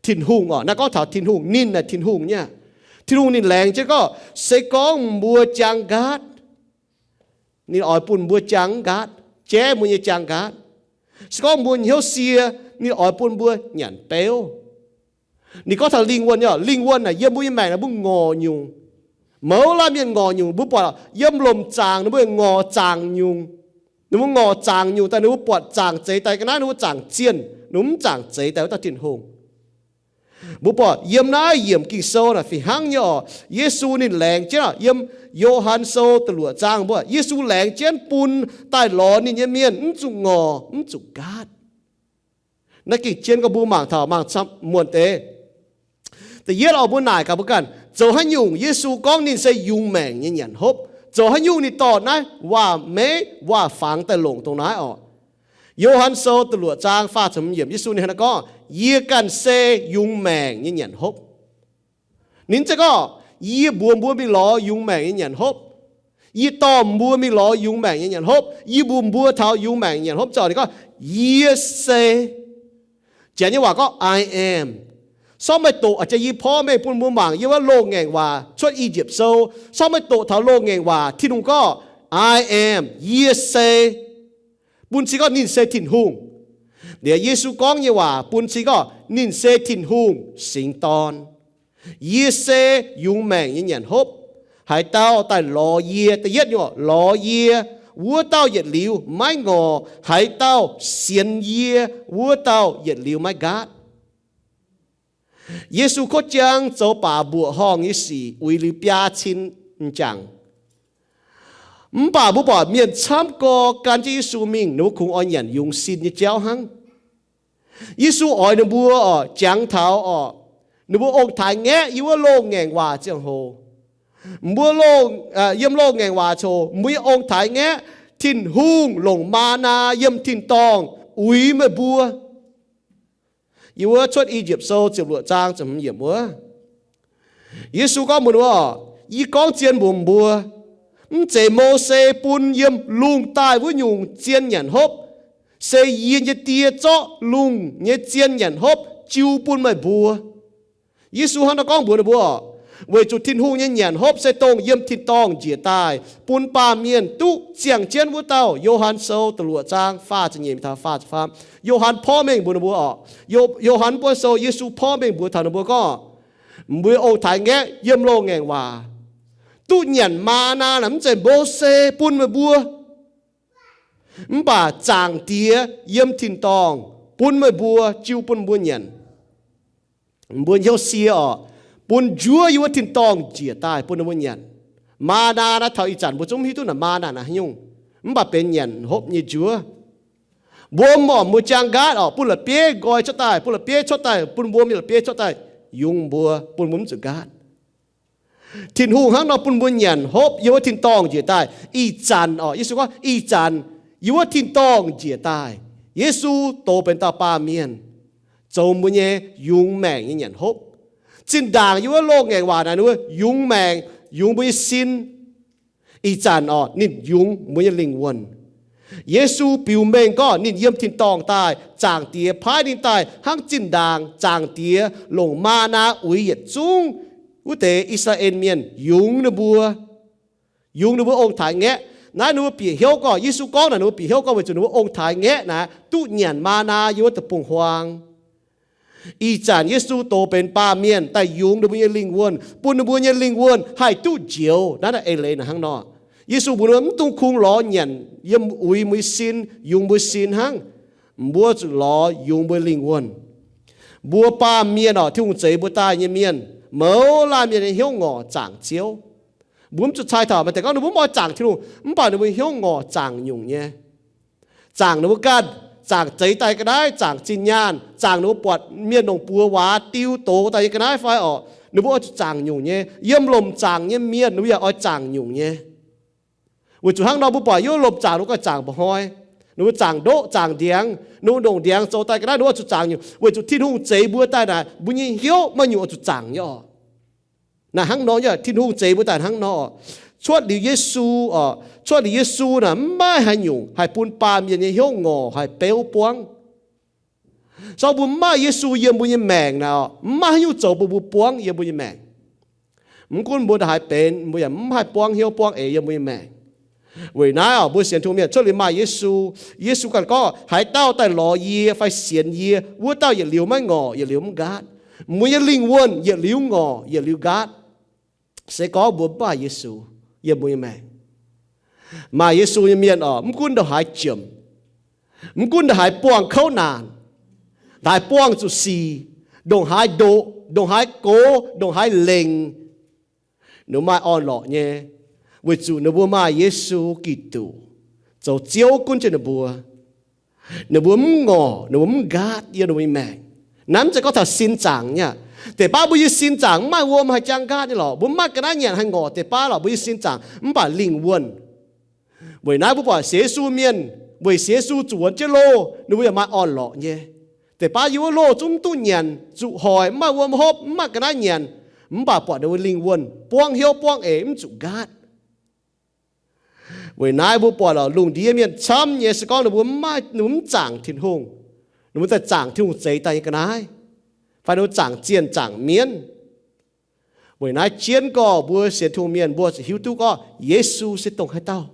Tin-Hungh oc, naaiv gorngv taux Tin-Hungh, ninh naaic Tin-Hungh nyei. Tin-Hungh ninh laengz jienv gorngv se gorngv mbuo jaang nqaatv, ninh oix bun mbuo jaang nqaatv, jaiv mbuo nyei jaang nqaatv. Se gorngv mbuo hnyouv sie, ninh oix bun mbuo nyanc beuv. Ninh gorngv taux lingh wuonh nyei, lingh wuonh naaic yiem mbuo nyei maengc naaic mbuo ngorc nyungc. Mouz laanh mienh ngorc nyungc, mbuo buatc yiem lomc zaangc ninh mbuo ngorc zaangc nyungc. Ninh mbuo ngorc zaangc nyungc daaih ninh mbuo buatc zaangc zeix daaih ga'naaiv ninh mbuo zaangc zienh, ninh mbuo mv zaangc zeix daaih wuov dauh Tin-Hungh. Mbuo buatc yiem naaiv yiemc Ging-Sou naaic fih hnangv nyei oc. Yesu ninh laengz jienv yiem Yo^han Sou da'luoqc zaang, mbuo Yesu laengz jienv bun daaih lorz ninh nyei mienh mv zuqc ngorc mv zuqc nqaatv. Naaiv gengh jienv gorngv mbuo mangc taux mangc camv muonc deix. Da'yietv oc, mbuo naaic gaax mbuo ganh, zoux haaix nyungc Yesu gorngv ninh se yungz maengc nyei nyanc hopv? Zoux haaix nyungc ninh dorh naaiv waac-meiv waac-fangx daaih longc dongh naaiv oc? Yo^han Sou da'luoqc zaang faah ziepc hmz yiemc, Yesu ninh hnangv naaiv gorngv, yie ganh se yungz maengc nyei nyanc hopv. Ninh mv zeiz gorngv, yie mbuox mbuo mingh lorz yungz maengc nyei nyanc hopv. Yie dorh mbuo mingh lorz yungz maengc nyei nyanc hopv. Yie mbuox mbuo taux yungz maengc nyei nyanc hopv zoux. Ninh gorngv, yie se. Janx nyei waac gorngv, I am. Sortv meih doqc a'jang yie porv mengh bun mbuo mangc yiem wuov Loz-Ngaengc Waac, Cuotv I^yipv Sou. Sortv meih doqc taux Loz-Ngaengc Waac, Tin-Hungh gorngv, I am, yie se. Bun cing gorngv ninh se Tin-Hungh. Liuz Yesu gorngv nyei waac bun cing gorngv ninh se Tin-Hungh Singx Dorn. Yie se yungz maengc nyei nyanc hopv. Haaix dauh daaih lorz yie, da'yietv nyungc, lorz yie, wuov dauh yietc liuz maiv ngorc. Haaix dauh sienx yie, wuov dauh yietc liuz maiv nqaatv. Yesu kotv jang zoux baac mbuoqc horngh nyei sic uix liuz biaa cin m'jangc. Mv baac mbuo buatc mienh camv gorx gan jienv Yesu mingh, ninh mbuo kungx oix nyanc yungz sin nyei jauv hnangv. Yesu oix ninh mbuo oc, jangx taux oc, ninh mbuo ong-taaix ngaeqv yiem wuov Loz-Ngaengc Waac ziangh hoc. Mbuo, yiem Loz-Ngaengc Waac ziangh hoc, mbuo nyei ong-taaix ngaeqv, Tin-Hungh longc maa^naa yiem tin-dorngh uix meih mbuo. Yiem wuov Cuotv I^yipv Sou ziepc luoqc zaang ziepc hmz yiemc wuov, Yesu gorngv mbuox ninh mbuo, yie gorngv zien mbuox mbuo, mv zeiz Mose bun yiem lungh daaih wuov nyungc zien nyanc hopv, se yie nyei Die zorqv lungh nyei zien nyanc hopv jiu bun meih mbuo. Yesu hnangv naaiv gorngv mbuox ninh mbuo, weic zuqc Tin-Hungh nyei nyanc hopv se dongh yiem tin-dorngh njiec daaih bun baamh mienh duqv ziangh jienv wuov dauh. Yo^han Sou da'luoqc zaang faah ziepc nyeic taux faah ziepc faam, Yo^han porv mengh mbuox ninh mbuo oc. Yo^han buonv sou Yesu porv mengh mbuox taux ninh mbuo gorngv, Mbuo ong-taaix-ngaeqv yiem loz-ngaengc waac duqv nyanc maa^naa naaic mv zeiz Mose bun meih mbuo, mv baac Zaangc Diex yiem tin-dorngh bun meih mbuo, jiu bun mbuo nyanc. Mbuo hnyouv sie orqc, bun njuov yiem wuov tin-dorngh njiec daaih bun ninh mbuo nyanc. Maa^naa naaiv taux ih zanc mbuo zungv mv hiuv duqv naaic maa^naa naaic haaix nyungc, mv baac benx nyanc hopv nyei njuov. Mbuo m'normh mbuo jaang nqaatv orqc, bun la'bieiv nqoi cuotv daaih, bun la'bieiv cuotv daaih, bun mbuo mingh la'bieiv cuotv daaih yungz mbuo, bun mbuo mv zuqc nqaatv. Tin-Hungh hnangv nor bun mbuo nyanc hopv yiem wuov tin-dorngh njiec daaih. Ih zanc orqc, Yesu gorngv ih zanc yiem wuov tin-dorngh njiec daaih, Yesu dox benx dauh baamh mienh, zoux mbuo nyei yungz maengc nyei nyanc hopv. Zinh ndaangc yiem wuov loz-ngaengc waac naaic ninh mbuo yungz maengc, yungz mbuo nyei sin. Ih zanc orqc, ninh yungz mbuo nyei lingh wuonh. Yesu biux mengh gorngv ninh yiem tin-dorngh daaih, Zaangc Diex paaiv ninh daaih hnangv zinh ndaangc Zaangc Diex longc maa^naa uix yietc zungv wuov deix I^saa^laa^en Mienh, yungz ninh mbuo, yungz ninh mbuo ong-taaix-ngaeqv. Naaiv ninh mbuo bieqc hnyouv gorngv, Yesu gorngv naaic ninh mbuo bieqc hnyouv gorngv weic zuqc ninh mbuo ong-taaix-ngaeqv naaic duqv nyanc maa^naa yiem wuov deic-bung-huaang. Ih zanc Yesu dox benx baamh mienh daaih yungz ninh mbuo nyei lingh wuonh, bun ninh mbuo nyei lingh wuonh haih duqv njoux. Naaiv naaic eix leiz naaic hnangv nor. Yesu mbuox ninh mbuo, mv dungx kungx lorz nyanc yiem uix mbuo sin, yungz mbuo sin hnangv. Mbuo zuqc lorz yungz mbuo lingh wuonh. Mbuo baamh mienh orqc, Tin-Hungh zeix mbuo daaih nyei mienh, mouz laanh mienh nyei hnyouv ngorc zaangc Ziouv. Mbuo mv zuqc cai taux maaih deix gorngv ninh mbuo mv oix zaangc Tin-Hungh, mv baac ninh mbuo hnyouv ngorc zaangc nyungc nyei. Zaangc ninh mbuo ganh, zaangc zeix daaih ga'naaiv, zaangc zinh nyaanh, zaangc ninh mbuo buatc mienh longc buoz waac diu doz daaih nyei ga'naaiv fai orqc, ninh mbuo oix zuqc zaangc nyungc nyei. Yiem lomc zaangc nyei mienh ninh mbuo yaac oix zaangc nyungc nyei. Weic zuqc hnangv nor mbuo buatc yiem lomc zaangc ninh mbuo ganh zaangc mba'hnoi, ninh mbuo zaangc ndoqv zaangc ndiangx, ninh mbuo ndongc ndiangx zoux daaih ga'naaiv ninh mbuo oix zuqc zaangc nyungc, weic zuqc Tin-Hungh zeix mbuo daaih naaic mbuo nyei hnyouv maaih nyungc oix zuqc zaangc nyei orqc. Naaic hnangv nor, Tin-Hungh zeix mbuo daaih hnangv nor orqc. Cuotv liuz Yesu orqc, cuotv liuz Yesu naaic mv maaih haaix nyungc haih bun baamh mienh nyei hnyouv ngorc haih beuv buangv. Zorqv mbuo mv maaih Yesu yiem mbuo nyei maengc naaic orqc, mv maaih haaix nyungc zoux bun mbuo buangv yiem mbuo nyei maengc. Mv gunv mbuo ndongc haaix benx, mbuo yaac mv haih buangv hnyouv buangv eix yiem mbuo nyei maengc. Weic naaiv orqc, mbuo sienx Tin-Hungh mienh cuotv liuz maaih Yesu, Yesu ganh gorngv, haaix dauh daaih lorz yie fai sienx yie, wuov dauh yietc liuz maiv ngorc yietc liuz mv nqaatv. Mbuo nyei lingh wuonh yietc liuz ngorc yietc liuz nqaatv se gorngv mbuo mv maaih Yesu yiem mbuo nyei maengc. Maaih Yesu nyei mienh orqc, mv gunv ndongc haaix jomc, mv gunv ndongc haaix buangh kouv naanc, ndongc haaix buangh zuqc sic, ndongc haaix ndoqc, ndongc haaix gox, ndongc haaix lengc, ninh mbuo maaih orn-lorqc nyei, weic zuqc ninh mbuo maaih Yesu Giduc zoux Ziouv gunv jienv ninh mbuo. Ninh mbuo mv ngorc, ninh mbuo mv nqaatv yiem ninh mbuo nyei maengc. Naaiv mv zeiz gorngv taux sin zaangc nyei aqv. Deix baav mbuo nyei sin zaangc mv maaih wuom haih jangx nqaatv nyei lorqc. Mbuo mv maaih ga'naaiv nyanc haih ngorc deix baav lorqc mbuo nyei sin zaangc, mv baac lingh wuonh. Weic naaiv mbuo buatc sienx Yesu mienh, weic sienx Yesu zuqc wuonx jienv loh, ninh mbuo yaac maaih orn-lorqc nyei. Deix baav yiem wuov loh zungv mv duqv nyanc, zuqc hoic, mv maaih wuom hopv, mv maaih ga'naaiv nyanc, mv baac buatc ninh mbuo lingh wuonh buangv hnyouv buangv eix mv zuqc nqaatv. Weic naaiv mbuo buatc lorqc, lungh ndiev mienh camv nyei se gorngv ninh mbuo mv maaih, ninh mbuo mv zaangc Tin-Hungh, ninh mbuo daaih zaangc Tin-Hungh zeix daaih nyei ga'naaiv, fai ninh mbuo zaangc zienh zaangc mienv. Weic naaiv jienv gorx mbuo sienx Tin-Hungh mienh mbuo zuqc hiuv duqv gorngv Yesu se dongh haaix dauh.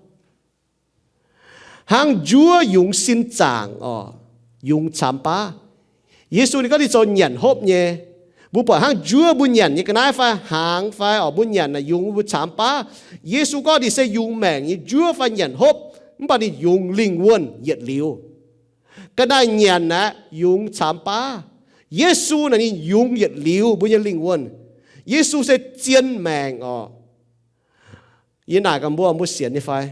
Hnangv njuov yungz sin zaangc orqc, yungz camx baav. Yesu ninh gorngv ninh zoux nyanc hopv nyei. Mbuo buatc hnangv njuov mbuo nyanc nyei ga'naaiv fai hnaangx fai orqc, mbuo nyanc naaic yungz mbuo camx baav. Yesu gorngv ninh se yungz maengc nyei njuov fai nyanc hopv, mv baac ninh yungz lingh wuonh yietc liuz. Ga'naaiv nyanc aeqv, yungz camx baav. Yesu naaic ninh yungz yietc liuz mbuo nyei lingh wuonh. Yesu se zien maengc orqc. Yie naaic gaax mbuo, mbuo sienx nyei fai?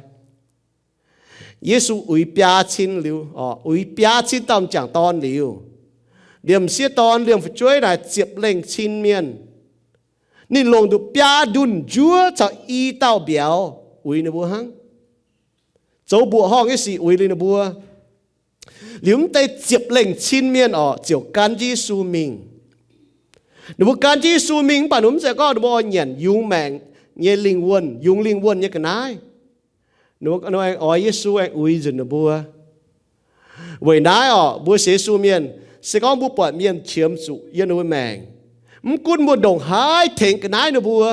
Yesu uix biaa cin liuz, uix biaa cin dauh m'jangc dorn liuz, liemh m'sieqv dorn liemh fu'jueiv naaic ziepc lengh cin mienh. Ninh longc nduqc biaa ndunh njuov caux i dauh mbiauz uix ninh mbuo hnangv. Zoux mbuoqc horngh nyei sic uix liuz ninh mbuo. Liuz mv deix ziepc lengh cin mienh orqc ziouc gan jienv Yesu mingh. Ninh mbuo gan jienv Yesu mingh mv baac ninh mbuo mv zeiz gorngv ninh mbuo oix nyanc yungz maengc nyei lingh wuonh, yungz lingh wuonh nyei ga'naaiv. Ninh mbuo aengx oix Yesu aengx uix nzunc ninh mbuo. Weic naaiv orqc, mbuo sienx Yesu mienh, se gorngv mbuo buatc mienh qiemx zuqc yiem ninh mbuo maengc, mv gunv mbuo ndongc haaix tengx ga'naaiv ninh mbuo,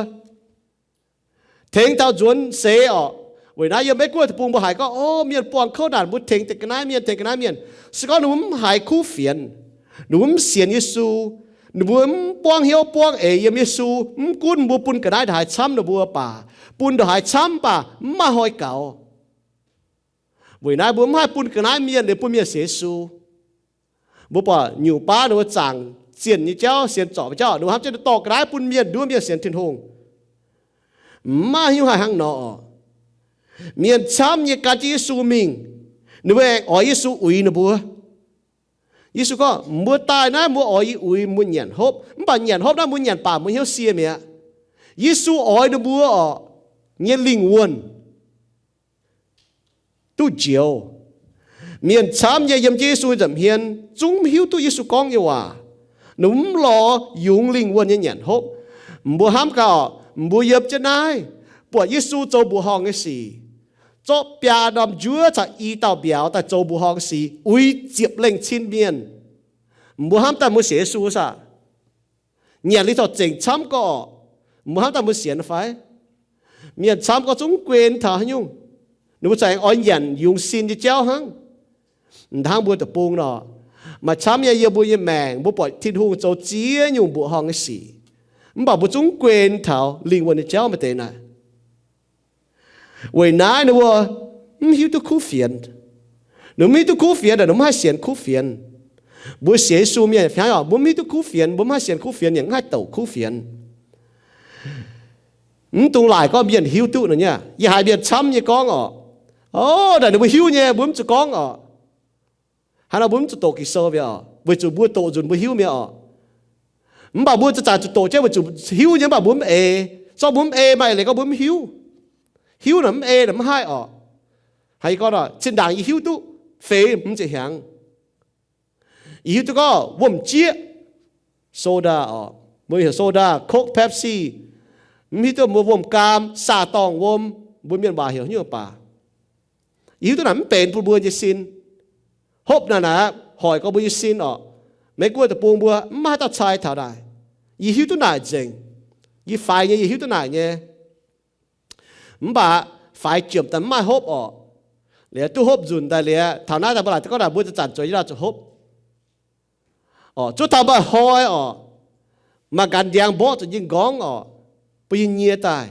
tengx taux nzuonx seix orqc. Weic naaiv yiem Meiv Guoqv deic-bung mbuo haiz gorngv, o, mienh buangh kouv naanc mbuo tengx deix ga'naaiv mienh, tengx ga'naaiv mienh. Se gorngv ninh mbuo mv haiz kuv fienx, ninh mbuo mv sienx Yesu, Ninh mbuo mv buangv hnyouv buangv eix yiem Yesu, mv gunv mbuo bun ga'naaiv ndongc haaix camv ninh mbuo baac, bun ndongc haaix camv baac mv maaih hnoi gaux. Weic naaiv mbuo mv haih bun ga'naaiv mienh liuz bun mienh sienx Yesu. Mbuo buatc nyungc baav ninh mbuo zaangc zienh nyei jauv, sienx zorc nyei jauv, ninh mbuo hnamv jienv dorh ga'naaiv bun mienh nduov mienh sienx Tin-Hungh. Mv maaih haaix nyungc haih hnangv nor oc. Mienh camv nyei gan jienv Yesu mingh, ninh mbuo aengx oix Yesu uix ninh mbuo. Yesu gorngv, mbuo daaih naaiv mbuo oix yie uix mbuo nyanc hopv, mv baac nyanc hopv naaiv mbuo nyanc baac mbuo hnyouv sie mi'aqv. Yesu oix ninh mbuo oc, nyei lingh wuonh duqv njoux. Mienh camv nyei yiem jienv Yesu nza'hmien zungv mv hiuv duqv Yesu gorngv nyei waac. Ninh mv lorz yungz lingh wuonh nyei nyanc hopv. Mbuo hnamv gaax oc, mbuo yiem jienv naaiv, buatc Yesu zoux mbuoqc horngh nyei sic, zorqv biaa norm njuov caux i dauh mbiauz daaih zoux mbuoqc horngh sic uix ziepc lengh cin mienh. Mbuo hnamv daaih mbuo sienx Yesu saah? Nyanc liuz corc zengc camv gorqv, mbuo hnamv daaih mbuo sienx fai? Mienh camv gorqv zungv guen taux haaix nyungc, ninh mbuo za'gengh oix nyanc yungz sin nyei jauv hnangv. M'daaih hnangv mbuo deic-bung nor, maaih camv nyei yiem mbuo nyei maengc mbuo buatc Tin-Hungh zoux ziex nyungc mbuoqc horngh nyei sic, mv baac mbuo zungv guen taux lingh wuonh nyei jauv maaih deix naaic. Weic naaiv ninh mbuo mv hiuv duqv kuv fienx. Ninh mv hiuv duqv kuv fienx, ninh mv haih sienx kuv fienx. Mbuo sienx Yesu mienh fai oc, mbuo mv hiuv duqv kuv fienx, mbuo mv haih sienx kuv fienx, yaac mv haih douc kuv fienx. Mv dungx laaic gorngv mienh hiuv duqv nor nyei. Yie haiz mienh camv nyei gorngv oc, o, naaic ninh mbuo hiuv nyei, mbuo mv zuqc gorngv oc. Hnangv nor mbuo mv zuqc doqc Ging-Sou mi'aqv oc, weic zuqc mbuo doqc nzunc mbuo hiuv mi'aqv oc. Mv baac mbuo zanc-zanc zuqc doqc jienv weic zuqc hiuv nyei, mv baac mbuo mv eix. Zorqv mbuo mv eix maaih leiz gorngv mbuo mv hiuv. Hiuv naaic mv eix naaic mv haih oc. Haiz yie gorngv, zinh ndaangc yie hiuv duqv feix hmz ziepc hnyangx. Yie hiuv duqv gorngv wuom-jieqv, soda oc, mbuo heuc soda, Coke, Pepsi, mv hiuv duqv mbuo wuom-gaam, saah-dorngh wuom, mbuo mienh waac heuc nyungc baac. Yie hiuv duqv naaic mv benx bun mbuo nyei sin. Hopv naaic naaic hoic gorx mbuo nyei sin oc. Meiv Guoqv deic-bung mbuo mv maaih haaix dauh cai taux naaic. Yie hiuv duqv naaic nzengc. Yie faix nyei yie hiuv duqv naaic nyei. Mv baac faix jiemc daaih mv maaih hopv orqc. Liuz duqv hopv nzunc daaih liuz, taux naaiv daaih mbuo laaic gorngv naaic mbuo zanc-zanc zueiz nyei lauh zuqc hopv. Orqc, zuov taux maaih hnoi orqc, maaih nqanx ndiangx mborqv zuqc nyei nqorngv orqc, bun yie nyie daaih.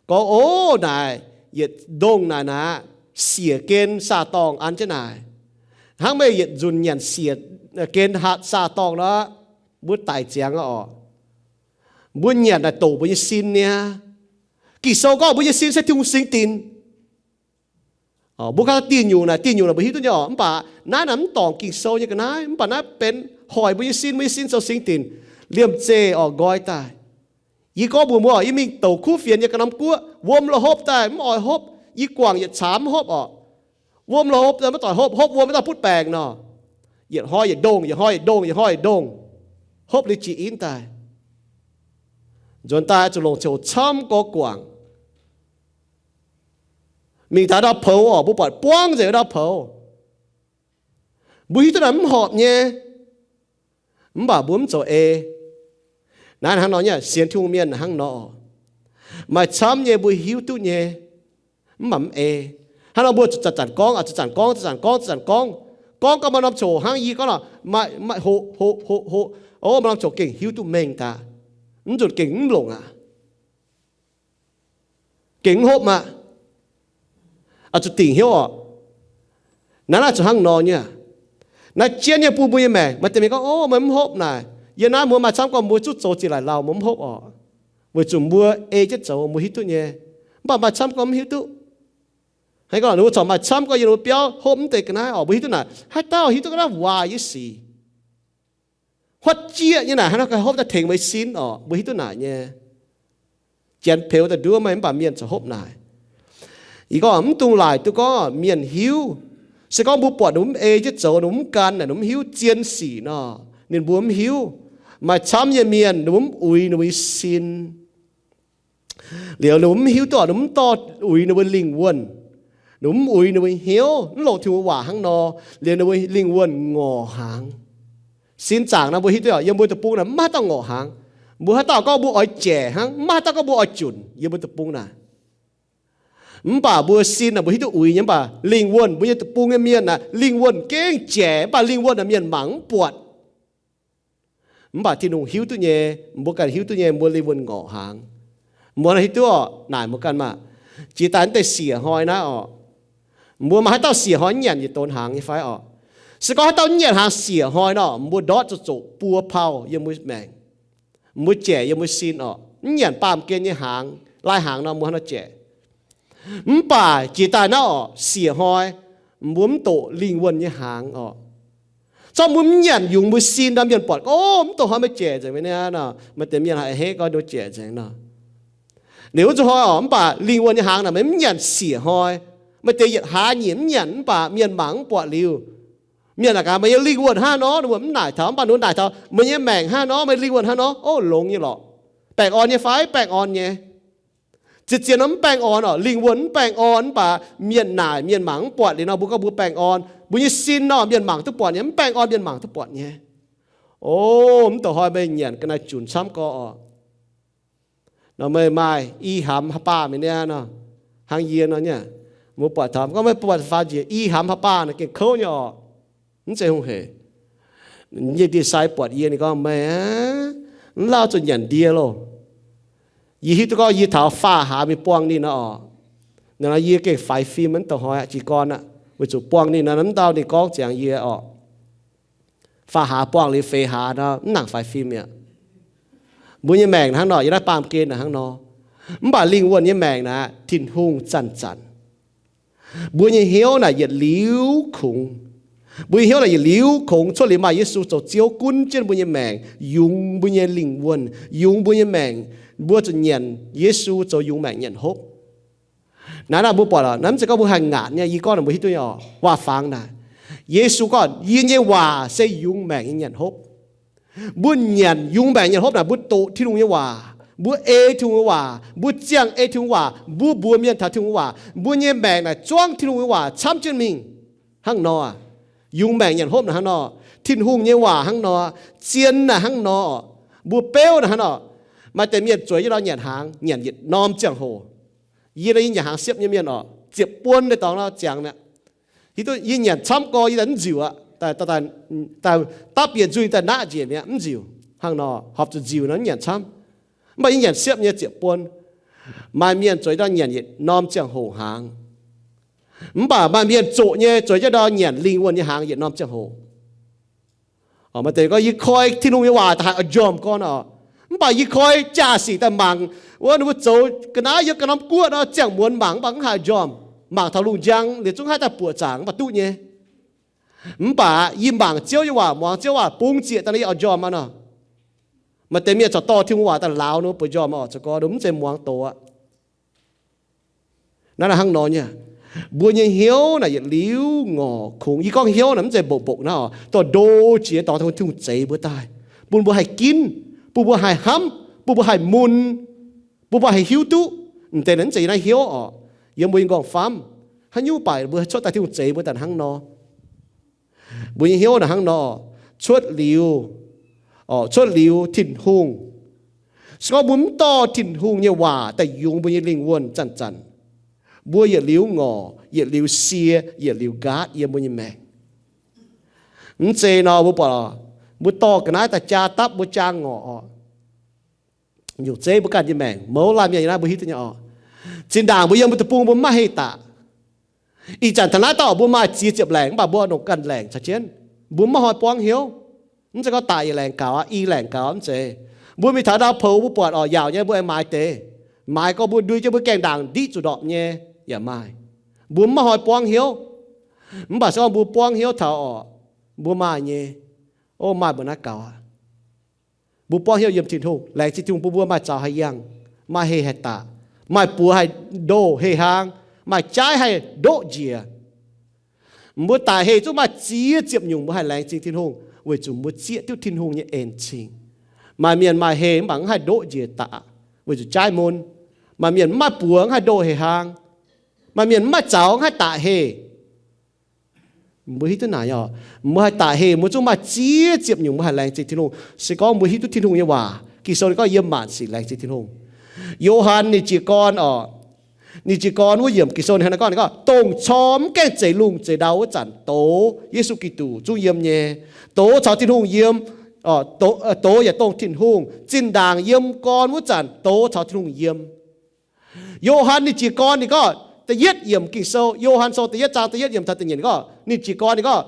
Gorngv, o, naaic yietc ndongh naaic naaic siec gen saah-dorngh an jienv naaic. Hnangv meih yietc nzunc nyanc siec gen hatc saah-dorngh nor, mbuo daic ziangx orqc. Mbuo nyanc naaic doqc mbuo nyei sin niaa. Ging-Sou gorngv mbuo nyei sin se Tin-Hungh singx dinc. Mbuo ganh dingh nyungc naaic, dingh nyungc naaic mbuo hiuv duqv nyei orqc. Mv baac naaiv naaic mv dorngc Ging-Sou nyei ga'naaiv, mv baac naaiv benx hoic mbuo nyei sin, mbuo nyei sin zoux singx dinc. Liemh zeih orqc nqoi daaih. Yie gorngv mbuox mbuo orqc, yie mingh douc kuv fienx nyei ga'norm guoqv, wuom la'hopv daaih mv oix hopv, yie guangc yietc caax mv hopv orqc. Wuom la'hopv daaih maiv doic hopv, hopv wuom maiv dauh butv baengc nor. Yietc hnoi yietc ndongh, yietc hnoi yietc ndongh, yietc hnoi yietc ndongh, hopv liuz jiex in daaih. Nzuonx daaih zuqc longc ziouc camv gorx guangc. Mingh taux ndau poux orqc, mbuo buatc buangv nzengc ndau poux. Mbuo hiuv duqv naaic mv horpc nyei, mv baac mbuo mv zoux ei. Naaiv hnangv nor nyei, sienx Tin-Hungh mienh hnangv nor. Maaih camv nyei mbuo hiuv duqv nyei, mv baac mv ei. Hnangv nor mbuo zuqc zanc-zanc gorngv, zuqc zanc gorngv, zuqc zanc gorngv, zuqc zanc gorngv. Gorngv gau maaih norm coc hnangv yie gorngv nor, maaih, maaih hoqc, hoqc, hoqc, hoqc. O, maaih norm coc gengh hiuv duqv mengh daaih. Mv nzunc gengh mv longc aqv. Gengh mv hopv aqv. Oix zuqc dingc hnyouv orqc. Naaiv naaiv zuqc hnangv nor nyei aqv. Naaiv jienv nyei bun mbuo nyei maengc. Maaih deix mienh gorngv, o, meih mv hopv naaic, yie naaiv mbuo maaih camv gorngv mbuo zuqc zoux ziex laaic lauh, mbuo mv hopv orqc. Weic zuqc mbuo ei jienv zoux mbuo hiuv duqv nyei. Mv baac maaih camv gorngv mv hiuv duqv. Hnangv gorngv ninh mbuo corc maaih camv gorngv yiem ninh mbuo biauv hopv mv deix ga'naaiv orqc, mbuo hiuv duqv naaic, haaix dauh hiuv duqv ga'naaiv waaic nyei sic, huotv jieqv nyei naaic, haaix nor hopv daaih tengx meih sin orqc, mbuo hiuv duqv naaic nyei. Janx peux daaih nduov meih mv baac mienh corc hopv naaic. Yie gorngv mv dungx laaic duqv gorngv mienh hiuv. Se gorngv mbuo buatc ninh mv ei jienv zoux, ninh mv gan naaic, ninh mv hiuv zien sic nor, ninh mbuo mv hiuv. Maaih camv nyei mienh ninh mbuo mv uix ninh mbuo nyei sin. Liuz ninh mbuo mv hiuv duqv, ninh mv dorh uix ninh mbuo lingh wuonh. Ninh mv uix ninh mbuo hnyouv, mv longc Tin-Hungh waac hnangv nor, liuz ninh mbuo lingh wuonh ngorc hnaangx. Sin zaangc nor mbuo hiuv duqv yiem mbuo deic-bung naaic mv maaih haaix dauh ngorc hnaangx. Mbuo haaix dauh gorngv mbuo oix jaic hnangv, mv maaih haaix dauh gorngv mbuo oix junc yiem mbuo deic-bung naaic. Mv baac mbuo sin naaic mbuo hiuv duqv uix nyei, mv baac lingh wuonh, mbuo nyei deic-bung nyei mienh naaic lingh wuonh gengh jaic, mv baac lingh wuonh naaic mienh mangc mv buatc. Mv baac Tin-Hungh hiuv duqv nyei, mbuo ganh hiuv duqv nyei, mbuo lingh wuonh ngorc hnaangx. Mbuo hiuv duqv orqc, naaic mbuo ganh maah. Jiex daaih mv deix siec hnoi naaiv orqc, mbuo maaih haaix dauh siec hnoi mv nyanc yietc donx hnaangx nyei fai orqc? Se gorngv haaix dauh mv nyanc hnaangx siec hnoi nor, mbuo ndortv zuqc zoqc buo pauh yiem mbuo maengc, mbuo jaic yiem mbuo sin orqc. Mv nyanc baamh gen nyei hnaangx, lai hnaangx nor mbuo hnangv nor jaic. Mv baac jiex daaih naaiv orqc, siec hnoi mbuo mv doqc lingh wuonh nyei hnaangx orqc. Zorqv mbuo mv nyanc yungz mbuo sin nor, mienh buatc, O, mv doqc hnoi meih jaic nzengc mi'aqv nor, maaih deix mienh haih a'hneiv gorngv ninh jaic nzengc nor. Liuz wuov zuqc hnoi orqc, mv baac lingh wuonh nyei hnaangx naaic meih mv nyanc siec hnoi, maaih deix yietc hlaax nyeic mv nyanc, mv baac mienh mangc mv buatc liuz, mienh naaic gaax, Meih nyei lingh wuonh hnangv nor. Ninh mbuo mv naaic taux, mv baac ninh naaic taux, Meih nyei maengc hnangv nor, meih lingh wuonh hnangv nor. O, longx nyei lorqc. Baengh orn nyei fai? Baengh orn nyei. Zien-zien nor mv baengh orn orqc, lingh wuonh mv baengh orn, mv baac mienh naaic mienh mangc mv buatc liuz nor, mbuo gorngv mbuo baengh orn. Mbuo nyei sin nor mienh mangc duqv buatc nyei, mv baengh orn mienh mangc duqv buatc nyei. O, mv doqc hnoi meih nyanc ga'naaiv junc camv gorx orqc. Nor meih maaih i hnamv haaix baah mi'aqv nor, hnangv yie nor nyei, mbuo buatc taux gorngv meih buatc faaux njiec i hnamv haaix baah nor, gengh kouv nyei orqc. Mv zeiz hungh hec. Nyei ndie-sai buatc yie, ninh gorngv, Meih aah, mv lauh zuqc nyanc ndie loh. Yie hiuv duqv gorngv yie taux faah hlaax mingh buangh ninh nor orqc, nor yie gengh faix fim mv doqc hnoi aqv, jiez gorn aqv, weic zuqc buangh ninh nor, mv dauh ninh gorngv ziangx yie orqc. Faah hlaax buangh liuz feix hlaax nor, mv nangc faix fim mi'aqv. Mbuo nyei maengc hnangv nor, yiem naaiv baamh gen naaic hnangv nor. Mv baac lingh wuonh nyei maengc naaic, Tin-Hungh zanc-zanc. Mbuo nyei hnyouv naaic yietc liuz kungx. Mbuo nyei hnyouv naaic yietc liuz kungx cuotv liuz maaih Yesu zoux Ziouv gunv jienv mbuo nyei maengc, yungz mbuo nyei lingh wuonh, yungz mbuo nyei maengc. Mbuo zuqc nyanc Yesu zoux yungz maengc nyanc hopv. Naaiv naaic mbuo buatc oc, naaiv mv zeiz gorngv mbuo haih ngaatc nyei, yie gorngv naaic mbuo hiuv duqv nyei oc, waac-fangx naaic. Yesu gorngv, Yie nyei waac se yungz maengc nyei nyanc hopv. Mbuo nyanc yungz maengc nyanc hopv naaic, mbuo doqc Tin-Hungh nyei waac, mbuo ei Tin-Hungh nyei waac, mbuo ziangh ei Tin-Hungh waac, mbuo mbuox mienh taux Tin-Hungh waac, mbuo nyei maengc naaic zuangv Tin-Hungh nyei waac camv jienv mingh. Hnangv nor, yungz maengc nyanc hopv naaic hnangv nor, Tin-Hungh nyei waac hnangv nor, zien naaic hnangv nor, mbuo beuv naaic hnangv nor. Maaih deix mienh zueiz jienv nor nyanc hnaangx, nyanc yietc norm ziangh hoc. Yie nor yie nyanc hnaangx siepv nyei mienh oc, ziepc buonc deix dorngx nor ziangx mi'aqv. Hiuv duqv yie nyanc camv gorx yie daaih mv nziuc aqv, daaih dapv yietc nzuih daaih naqv njiec mi'aqv, mv nziuc. Hnangv nor, horpc zuqc nziuc nor mv nyanc camv. Mv baac yie nyanc siepv nyei ziepc buonc. Maaih mienh zueiz jienv nor nyanc yietc norm ziangh hoc hnaangx. Mv baac maaih mienh zoqc nyei zueiz jienv nor nyanc lingh wuonh nyei hnaangx yietc norm ziangh hoc. Maaih deix gorngv, Yie koi Tin-Hungh nyei waac daaih haih oix njormh gorn oc. Mv baac yie koi jaa-sic daaih mangc, wuov ninh mbuo zoux ga'naaiv yiem ga'norm guoqv nor, ziangh muonz mangc mv baac mv haih oix njormh. Mangc taux lungh njang liuz zungv haih daaih buoqc zaangc mv baac duqv nyei. Mv baac yie mangc Ziouv nyei waac, muangx Ziouv waac bungx ziec daaih nor, yie oix njormh aqv nor. Maaih deix mienh corc dorh Tin-Hungh waac daaih lauz ninh mbuo bueix njormh oc, zoux gorn ninh mv zeiz muangx doqc aqv. Naaiv naaic hnangv nor nyei. Mbuo nyei hnyouv naaic yietc liuz ngorc kungx. Yie gorngv hnyouv naaic mv zeiz mbopv-mbopv naaiv oc, dorh ndo jiex dorngx Tin-Hungh zeix mbuo daaih, bun mbuo haih ginv, bun mbuo haih hnamv, bun mbuo haih mun, bun mbuo haih hiuv duqv. M'deix naaic mv zeiz yie naaiv hnyouv oc. Yiem mbuo nyei nqorngv-famv, haaix nyungc baac mbuo cuotv daaih Tin-Hungh zeix mbuo daaih hnangv nor. Mbuo nyei hnyouv naaic hnangv nor, cuotv liuz, cuotv liuz Tin-Hungh. Se gorngv mbuo mv dorh Tin-Hungh nyei waac daaih yungz mbuo nyei lingh wuonh zanc-zanc, mbuo yietc liuz ngorc, yietc liuz sie, yietc liuz nqaatv yiem mbuo nyei maengc. Mv zeiz nor mbuo buatc, mbuo dorh ga'naaiv daaih jaa dapv mbuo jaa ngorc oc. Nyungc zeiv mbuo ganh nyei maengc, mouz laanh mienh nyei naaiv mbuo hiuv duqv nyei oc. Zinh ndaangc mbuo yiem mbuo deic-bung mbuo mv maaih heh daaih. Ih zanc taux naaiv dauh mbuo maaih ziex ziepc laengc mv baac mbuo nongc ganh laengc caux jienv, mbuo mv maaih hnoi buangv hnyouv. Mv zeiz gorngv daic yietc laengc gaux aqv, i laengc gaux mv zeiz. Mbuo mingh taux ndau-poux mbuo buatc oc, yaauc nyei mbuo aengx maaiz deix. Maaiz gorngv mbuo ndui jienv mbuo gaengh ndaangc ndiqv zuqc ndorpc nyei yaac maaih. Mbuo mv maaih hnoi buangv hnyouv. Mv baac se gorngv mbuo buangv hnyouv taux oc, mbuo maaih nyei. O, maaih mbuo naaiv gaux aqv. Mbuo buangv hnyouv yiem Tin-Hungh, laengz zingh Tin-Hungh bun mbuo maaih zaux haih yangh, maaih heh haih daaih, maaih buoz haih ndoh heh hlaang, maaih jaaiv haih ndoqv njiec. Mbuo daic heh zungv maaih ziex ziepc nyungc mbuo haih laengz zingh Tin-Hungh weic zuqc mbuo zieqv duqv Tin-Hungh nyei en-zingh. Maaih mienh maaih heh mv baac mv haih ndoqv njiec daaih weic zuqc jaaiv mun. Maaih mienh mv maaih buoz mv haih ndoh heh hlaang. Maaih mienh mv maaih zaux mv haih daaih heh. Mbuo hiuv duqv naaic oc, mbuo haih daaih heh mbuo zungv maaih ziex ziepc nyungc mbuo haih laengz zingh Tin-Hungh. Se gorngv mbuo hiuv duqv Tin-Hungh nyei waac, Ging-Sou ninh gorngv yiem maanc sic laengz zingh Tin-Hungh. Yo^han ninh jiez gorn oc, ninh jiez gorn wuov yiemc Ging-Sou ninh hnangv naaiv gorngv, ninh gorngv, Dongh corc mv gaengh zeix lungh zeix ndau wuov zanc doz Yesu Giduc zungv yiem nyei. Doz caux Tin-Hungh yiem, doz yaac dongh Tin-Hungh. Zinh ndaangc yiem gorn wuov zanc doz caux Tin-Hungh yiem. Yo^han ninh jiez gorn ninh gorngv, da'yietv yiemc Ging-Sou, Yo^han Sou da'yietv zaang da'yietv yiemc taux da'nyeic gorngv, ninh jiez gorn ninh gorngv,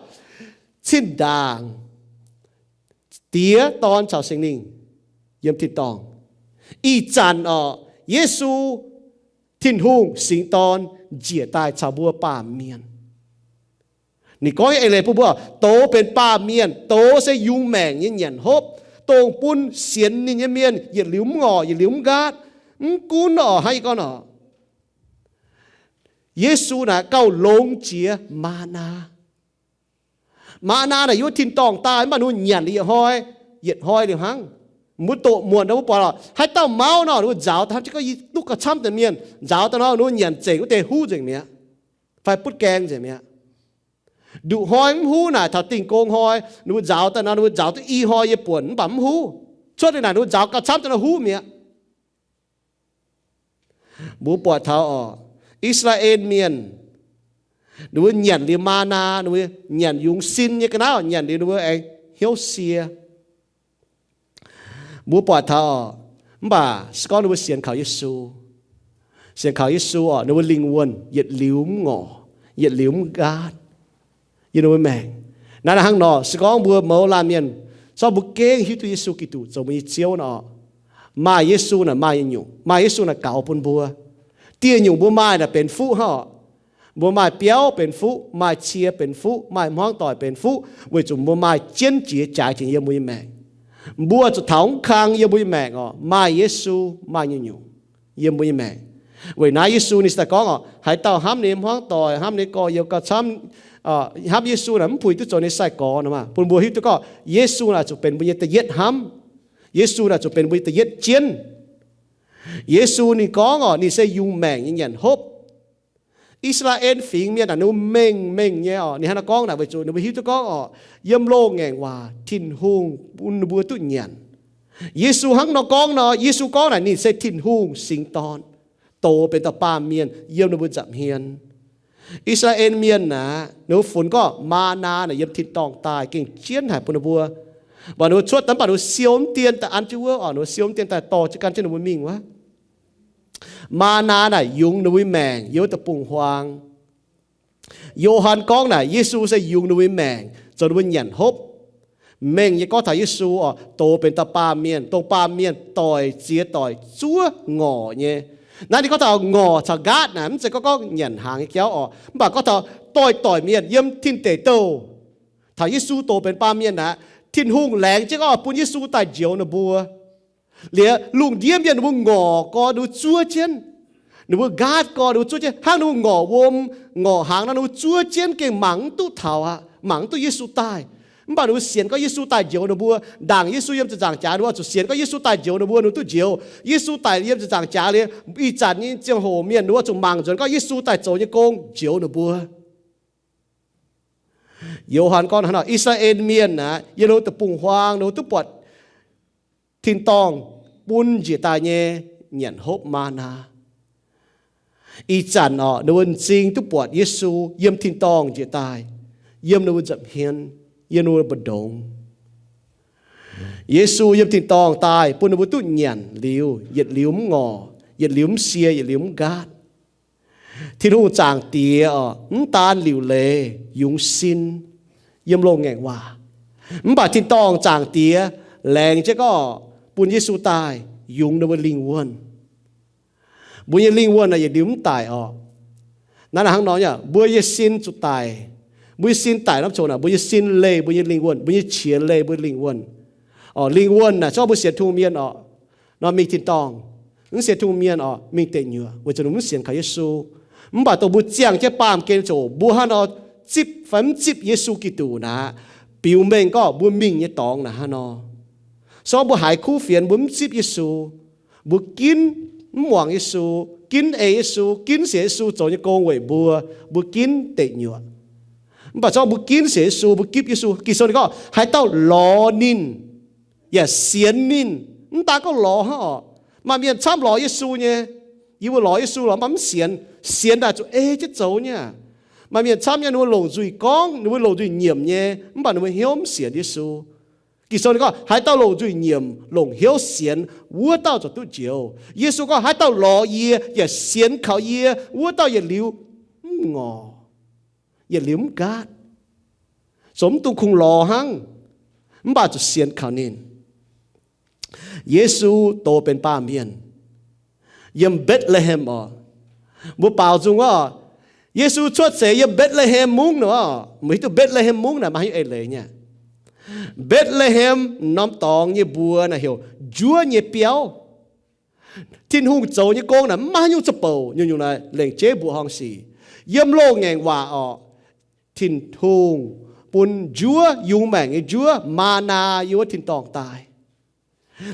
zinh ndaangc Diex, Dorn caux Singx Lingh yiem tin-dorngh. Ih zanc orqc, Yesu, Tin-Hungh Singx Dorn njiec daaih caux mbuo baamh mienh. Ninh gorngv nyei eix leiz bun mbuo, doz benx baamh mienh, doz se yungz maengc nyei nyanc hopv, dongh bun sienx ninh nyei mienh yietc liuz mv ngorc, yietc liuz mv nqaatv. Mv gunv orqc, hnangv yie gorngv orqc, Yesu naaic gauh longx jiex maa^naa. Maa^naa naaic yiem wuov tin-dorngh daaih, mv baac ninh mbuo nyanc liuz yietc hnoi, yietc hnoi liuz hnangv. Mbuo doqc muonc nor mbuo buatc lorqc, haaix dauh mauv nor ninh mbuo nzaaux daaih hnangv, se gorngv yie duqv gauh camv deix mienh nzaaux daaih nor, ninh mbuo nyanc zengc wuov deix huv nzengc mi'aqv, fai butv gaeng nzengc mi'aqv. Nduqc hnoi mv huv naaic, taux Dingh Gong Hnoi ninh mbuo nzaaux daaih nor, ninh mbuo nzaaux duqv i hnoi yie buonc mv baac mv huv. Cuotv liuz naaic ninh mbuo nzaaux gauh camv daaih nor huv mi'aqv. Mbuo buatc taux orqc, I^saa^laa^en Mienh, ninh mbuo nyanc liuz maa^naa, ninh mbuo nyanc yungz sin nyei ga'naaiv, nyanc liuz ninh mbuo aengx hnyouv sie. Mbuo buatc taux orqc, mv baac se gorngv ninh mbuo sienx kaux Yesu, sienx kaux Yesu orqc, ninh mbuo lingh wuonh yietc liuz mv ngorc, yietc liuz mv nqaatv yiem ninh mbuo maengc. Naaiv hnangv nor, se gorngv mbuo mouz laanh mienh, se gorngv mbuo gengh hiuv duqv Yesu Giduc zoux mbuo nyei Ziouv nor, maaih Yesu naaic maaih nyungc, maaih Yesu naaic gaux bun mbuo. Dieh nyungc mbuo maaih naaic benx fuqv hnangv orqc. Mbuo maaih biauv benx fuqv, maaih cie benx fuqv, maaih hmuangv doic benx fuqv, weic zuqc mbuo maaih jienv jiex jaaix jiex yiem mbuo nyei maengc. Mbuo zuqc taux mv kang yiem mbuo nyei maengc orqc, maaih Yesu, maaih nyungc-nyungc yiem mbuo nyei maengc. Weic naaiv Yesu ninh se daaih gorngv orqc, haaix dauh hnamv ninh hmuangv doic, hnamv ninh gorx-youz gauh camv, hnamv Yesu naaic mv puix duqv zoux ninh sai-gorx nor maah. Bun mbuo hiuv duqv gorngv Yesu naaic zuqc benx mbuo nyei da'yietv hnamv. Yesu naaic zuqc benx mbuo nyei da'yietv jienv. Yesu ninh gorngv orqc, ninh se yungz maengc nyei nyanc hopv. I^saa^laa^en Fingx Mienh naaic ninh mbuo mengh mengh nyei orqc, ninh hnangv naaiv gorngv naaic weic zuqc ninh mbuo hiuv duqv gorngv orqc, yiem loz-ngaengc waac Tin-Hungh bun ninh mbuo duqv nyanc. Yesu hnangv nor gorngv nor, Yesu gorngv naaic ninh se Tin-Hungh Singx Dorn, doz benx dauh baamh mienh yiem ninh mbuo nza'hmien. I^saa^laa^en Mienh naaic ninh mbuo funx gorngv maa^naa naaic yiem tin-dorngh daaih gengh jienv haic bun ninh mbuo. Mv baac ninh mbuo cuotv daaih, mv baac ninh mbuo siou mv dien daaih an jienv wuov orqc, ninh mbuo siou mv dien daaih dorh jienv gan jienv ninh mbuo mingh wuov. Maa^naa naaic yungz ninh mbuo nyei maengc yiem wuov deic-bung-huaang. Yo^han gorngv naaic Yesu se yungz ninh mbuo nyei maengc zoux ninh mbuo nyanc hopv. Mengh nyei gorngv taux Yesu orqc, doz benx dauh baamh mienh, dongh baamh mienh doic ziex doic zuov ngorc nyei. Naaiv ninh gorngv taux ngorc caux nqaatv naaic mv zeiz gorngv gorngv nyanc hnaangx nyei jauv orqc, mv baac gorngv taux doic doic mienh yiem tin deic douh. Taux Yesu doz benx baamh mienh naaic, Tin-Hungh laengz jienv gorngv bun Yesu daaih njoux ninh mbuo. Liuz lungh ndiev mienh ninh mbuo ngorc gorx ninh mbuo zuov jienv, ninh mbuo nqaatv gorx ninh mbuo zuov jienv, hnangv ninh mbuo ngorc wuom, ngorc hnaangx nor ninh mbuo zuov jienv gengh mangc mv duqv taux aqv, mangc mv duqv Yesu daaih. Mv baac ninh mbuo sienx gorngv Yesu daaih njoux ninh mbuo. Ndaangc Yesu yiem ziepc nzaangc jaax ninh mbuo zuqc sienx gorngv Yesu daaih njoux ninh mbuo, ninh mbuo duqv njoux. Yesu daic yiem ziepc nzaangc jaax liuz, ih zanc nyei ziangh hoc mienh ninh mbuo zuqc mangc nzuonx gorngv Yesu daaih zoux nyei gong njoux ninh mbuo. Yo^han gorngv hnangv nor, I^saa^laa^en Mienh aeqv, yiem ninh mbuo deic-bung-huaang ninh mbuo duqv buatc tin-dorngh bun njiec daaih nyei nyanc hopv maa^naa. Ih zanc orqc, ninh mbuo m'zing duqv buatc Yesu yiem tin-dorngh njiec daaih, yiem ninh mbuo nza'hmien, yiem ninh mbuo mbu'ndongx. Yesu yiem tin-dorngh daaih bun ninh mbuo duqv nyanc liuz, yietc liuz mv ngorc, yietc liuz mv sie, yietc liuz mv nqaatv. Tin-Hungh Zaangc Diex orqc, mv daan liuc leiz yungz sin yiem loz-ngaengc waac, mv baac tin-dorngh Zaangc Diex laengz jienv gorngv bun Yesu daaih yungz ninh mbuo lingh wuonh. Mbuo nyei lingh wuonh naaic yietc liuz mv daic orqc. Naaiv hnangv nor nyei, mbuo nyei sin zuqc daic. Mbuo nyei sin daic nor coc naaic, mbuo nyei sin leih mbuo nyei lingh wuonh, mbuo nyei qiex leih mbuo lingh wuonh. Orqc, lingh wuonh naaic, se gorngv mbuo sienx Tin-Hungh mienh orqc, nor mingh tin-dorngh. Mv sienx Tin-Hungh mienh orqc, mingh deic nyuoqc, weic zuqc ninh mv sienx kaux Yesu. Mv baac dongh mbuo ziangh jienv baamh gen ziouc mbuo hnangv nor zipv fai mv zipv Yesu Giduc naaic, biux mengh gorngv mbuo mingh nyei dorngx naaic hnangv nor. Se gorngv mbuo haiz kuv fienx mbuo mv zipv Yesu, mbuo ginv mv muangx Yesu, ginv ei Yesu, ginv sienx Yesu zoux nyei gong weic mbuo, mbuo ginv deic nyuoqc. Mv baac se gorngv mbuo ginv sienx Yesu, mbuo gipv Yesu, Ging-Sou ninh gorngv haaix dauh lorz ninh yaac sienx ninh. Mv daan gorngv lorz hnangv orqc. Maaih mienh camv lorz Yesu nyei. Yie mbuo lorz Yesu lorz mv baac mv sienx. Sienx naaic zuqc ei jienv zoux nyei aqv. Maaih mienh camv nyei, ninh mbuo longc nzuih gorngv, ninh mbuo longc nzuih nyiemc nyei, mv baac ninh mbuo hnyouv mv sienx Yesu. Ging-Sou ninh gorngv, haaix dauh longc nzuih nyiemc, longc hnyouv sienx, wuov dauh ziouc duqv njoux. Yesu gorngv, haaix dauh lorz yie yaac sienx kaux yie, wuov dauh yietc liuz mv ngorc, yietc liuz mv gaatv. Zoux mv dungx kungx lorz hnangv, mv baac zuqc sienx kaux ninh. Yesu doz benx baamh mienh yiem Mbetc^le^hem oc. Mbuo baaux nzung wuov, Yesu cuotv seix yiem Mbetc^le^hem Mungv nor, meih hiuv duqv Mbetc^le^hem Mungv naaic maaih haaix nyungc eix leiz nyei? Mbetc^le^hem norm dorngx nyei mbuox naaic heuc njuov nyei biauv. Tin-Hungh zoux nyei gong naaic mv maaih haaix nyungc za'bouc, nyungc-nyungc naaic lengc jeiv mbuoqc horngh sic. Yiem loz-ngaengc waac orqc, Tin-Hungh bun njuov, yungz maengc nyei njuov, maa^naa, yiem wuov tin-dorngh daaih.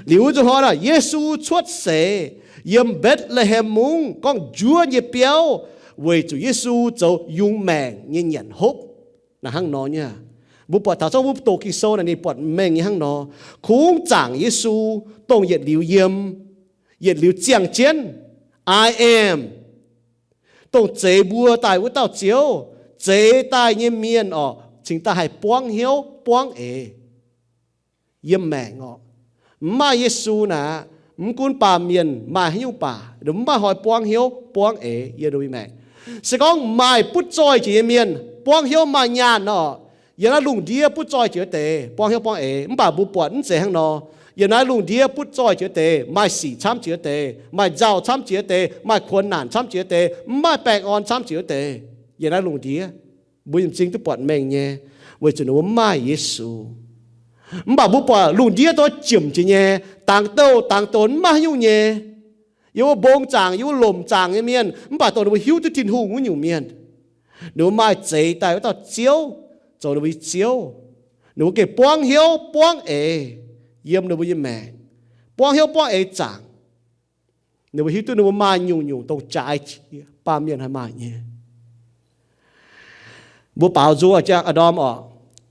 Liuz wuov zuqc hnoi naaic, Yesu cuotv seix yiem Mbetc^le^hem Mungv, gorngv njuov nyei biauv, weic zuqc Yesu zoux yungz maengc nyei nyanc hopv. Naaic hnangv nor nyei. Mbuo buatc taux zorqv mbuo doqc Ging-Sou naaic ninh buatc mengh nyei hnangv nor. Kungx zaangc Yesu, dongh yietc liuz yiem, yietc liuz ziangh jienv, I am, dongh zeix mbuo daaih wuov dauh Ziouv, zeix daaih nyei mienh orqc, cingx daaih haih buangv hnyouv buangv eix yiem maengc orqc. Mv maaih Yesu naaic, mv gunv baamh mienh maaih haaix nyungc baac, ninh mv maaih hnoi buangv hnyouv buangv eix yiem ninh maengc. Se gorngv maaih butv zoih jiex nyei mienh buangv hnyouv maaih nyaanh nor, yiem naaiv lungh ndiev butv zoih jiex wuov deix buangv hnyouv buangv eix. Mv baac mbuo buatc mv zeiz hnangv nor. Yiem naaiv lungh ndiev butv zoih jiex wuov deix, maaih sic camv jiex wuov deix, maaih nzauh camv jiex wuov deix, maaih kuonx naanc camv jiex wuov deix, mv maaih baengh orn camv jiex wuov deix yiem naaiv lungh ndiev. Mbuo yiem m'zing duqv buatc mengh nyei, weic zuqc ninh mbuo mv maaih Yesu. Mv baac mbuo buatc lungh ndiev doix jomc jiex nyei, dangx douh dangx donx mv maaih haaix nyungc nyei. Yiem wuov mbong zaangc, yiem wuov lomc zaangc nyei mienh, mv baac dongh ninh mbuo hiuv duqv Tin-Hungh wuov nyungc mienh, ninh mbuo maaih zeix daaih wuov dauh Ziouv zoux ninh mbuo nyei Ziouv. Ninh mbuo gengh buangv hnyouv buangv eix yiem ninh mbuo nyei maengc, buangv hnyouv buangv eix zaangc. Ninh mbuo hiuv duqv ninh mbuo maaih nyungc-nyungc dongh jaaix jiex baamh mienh haih maaih nyei. Mbuo baaux nzung a'jang a'ndorm orqc,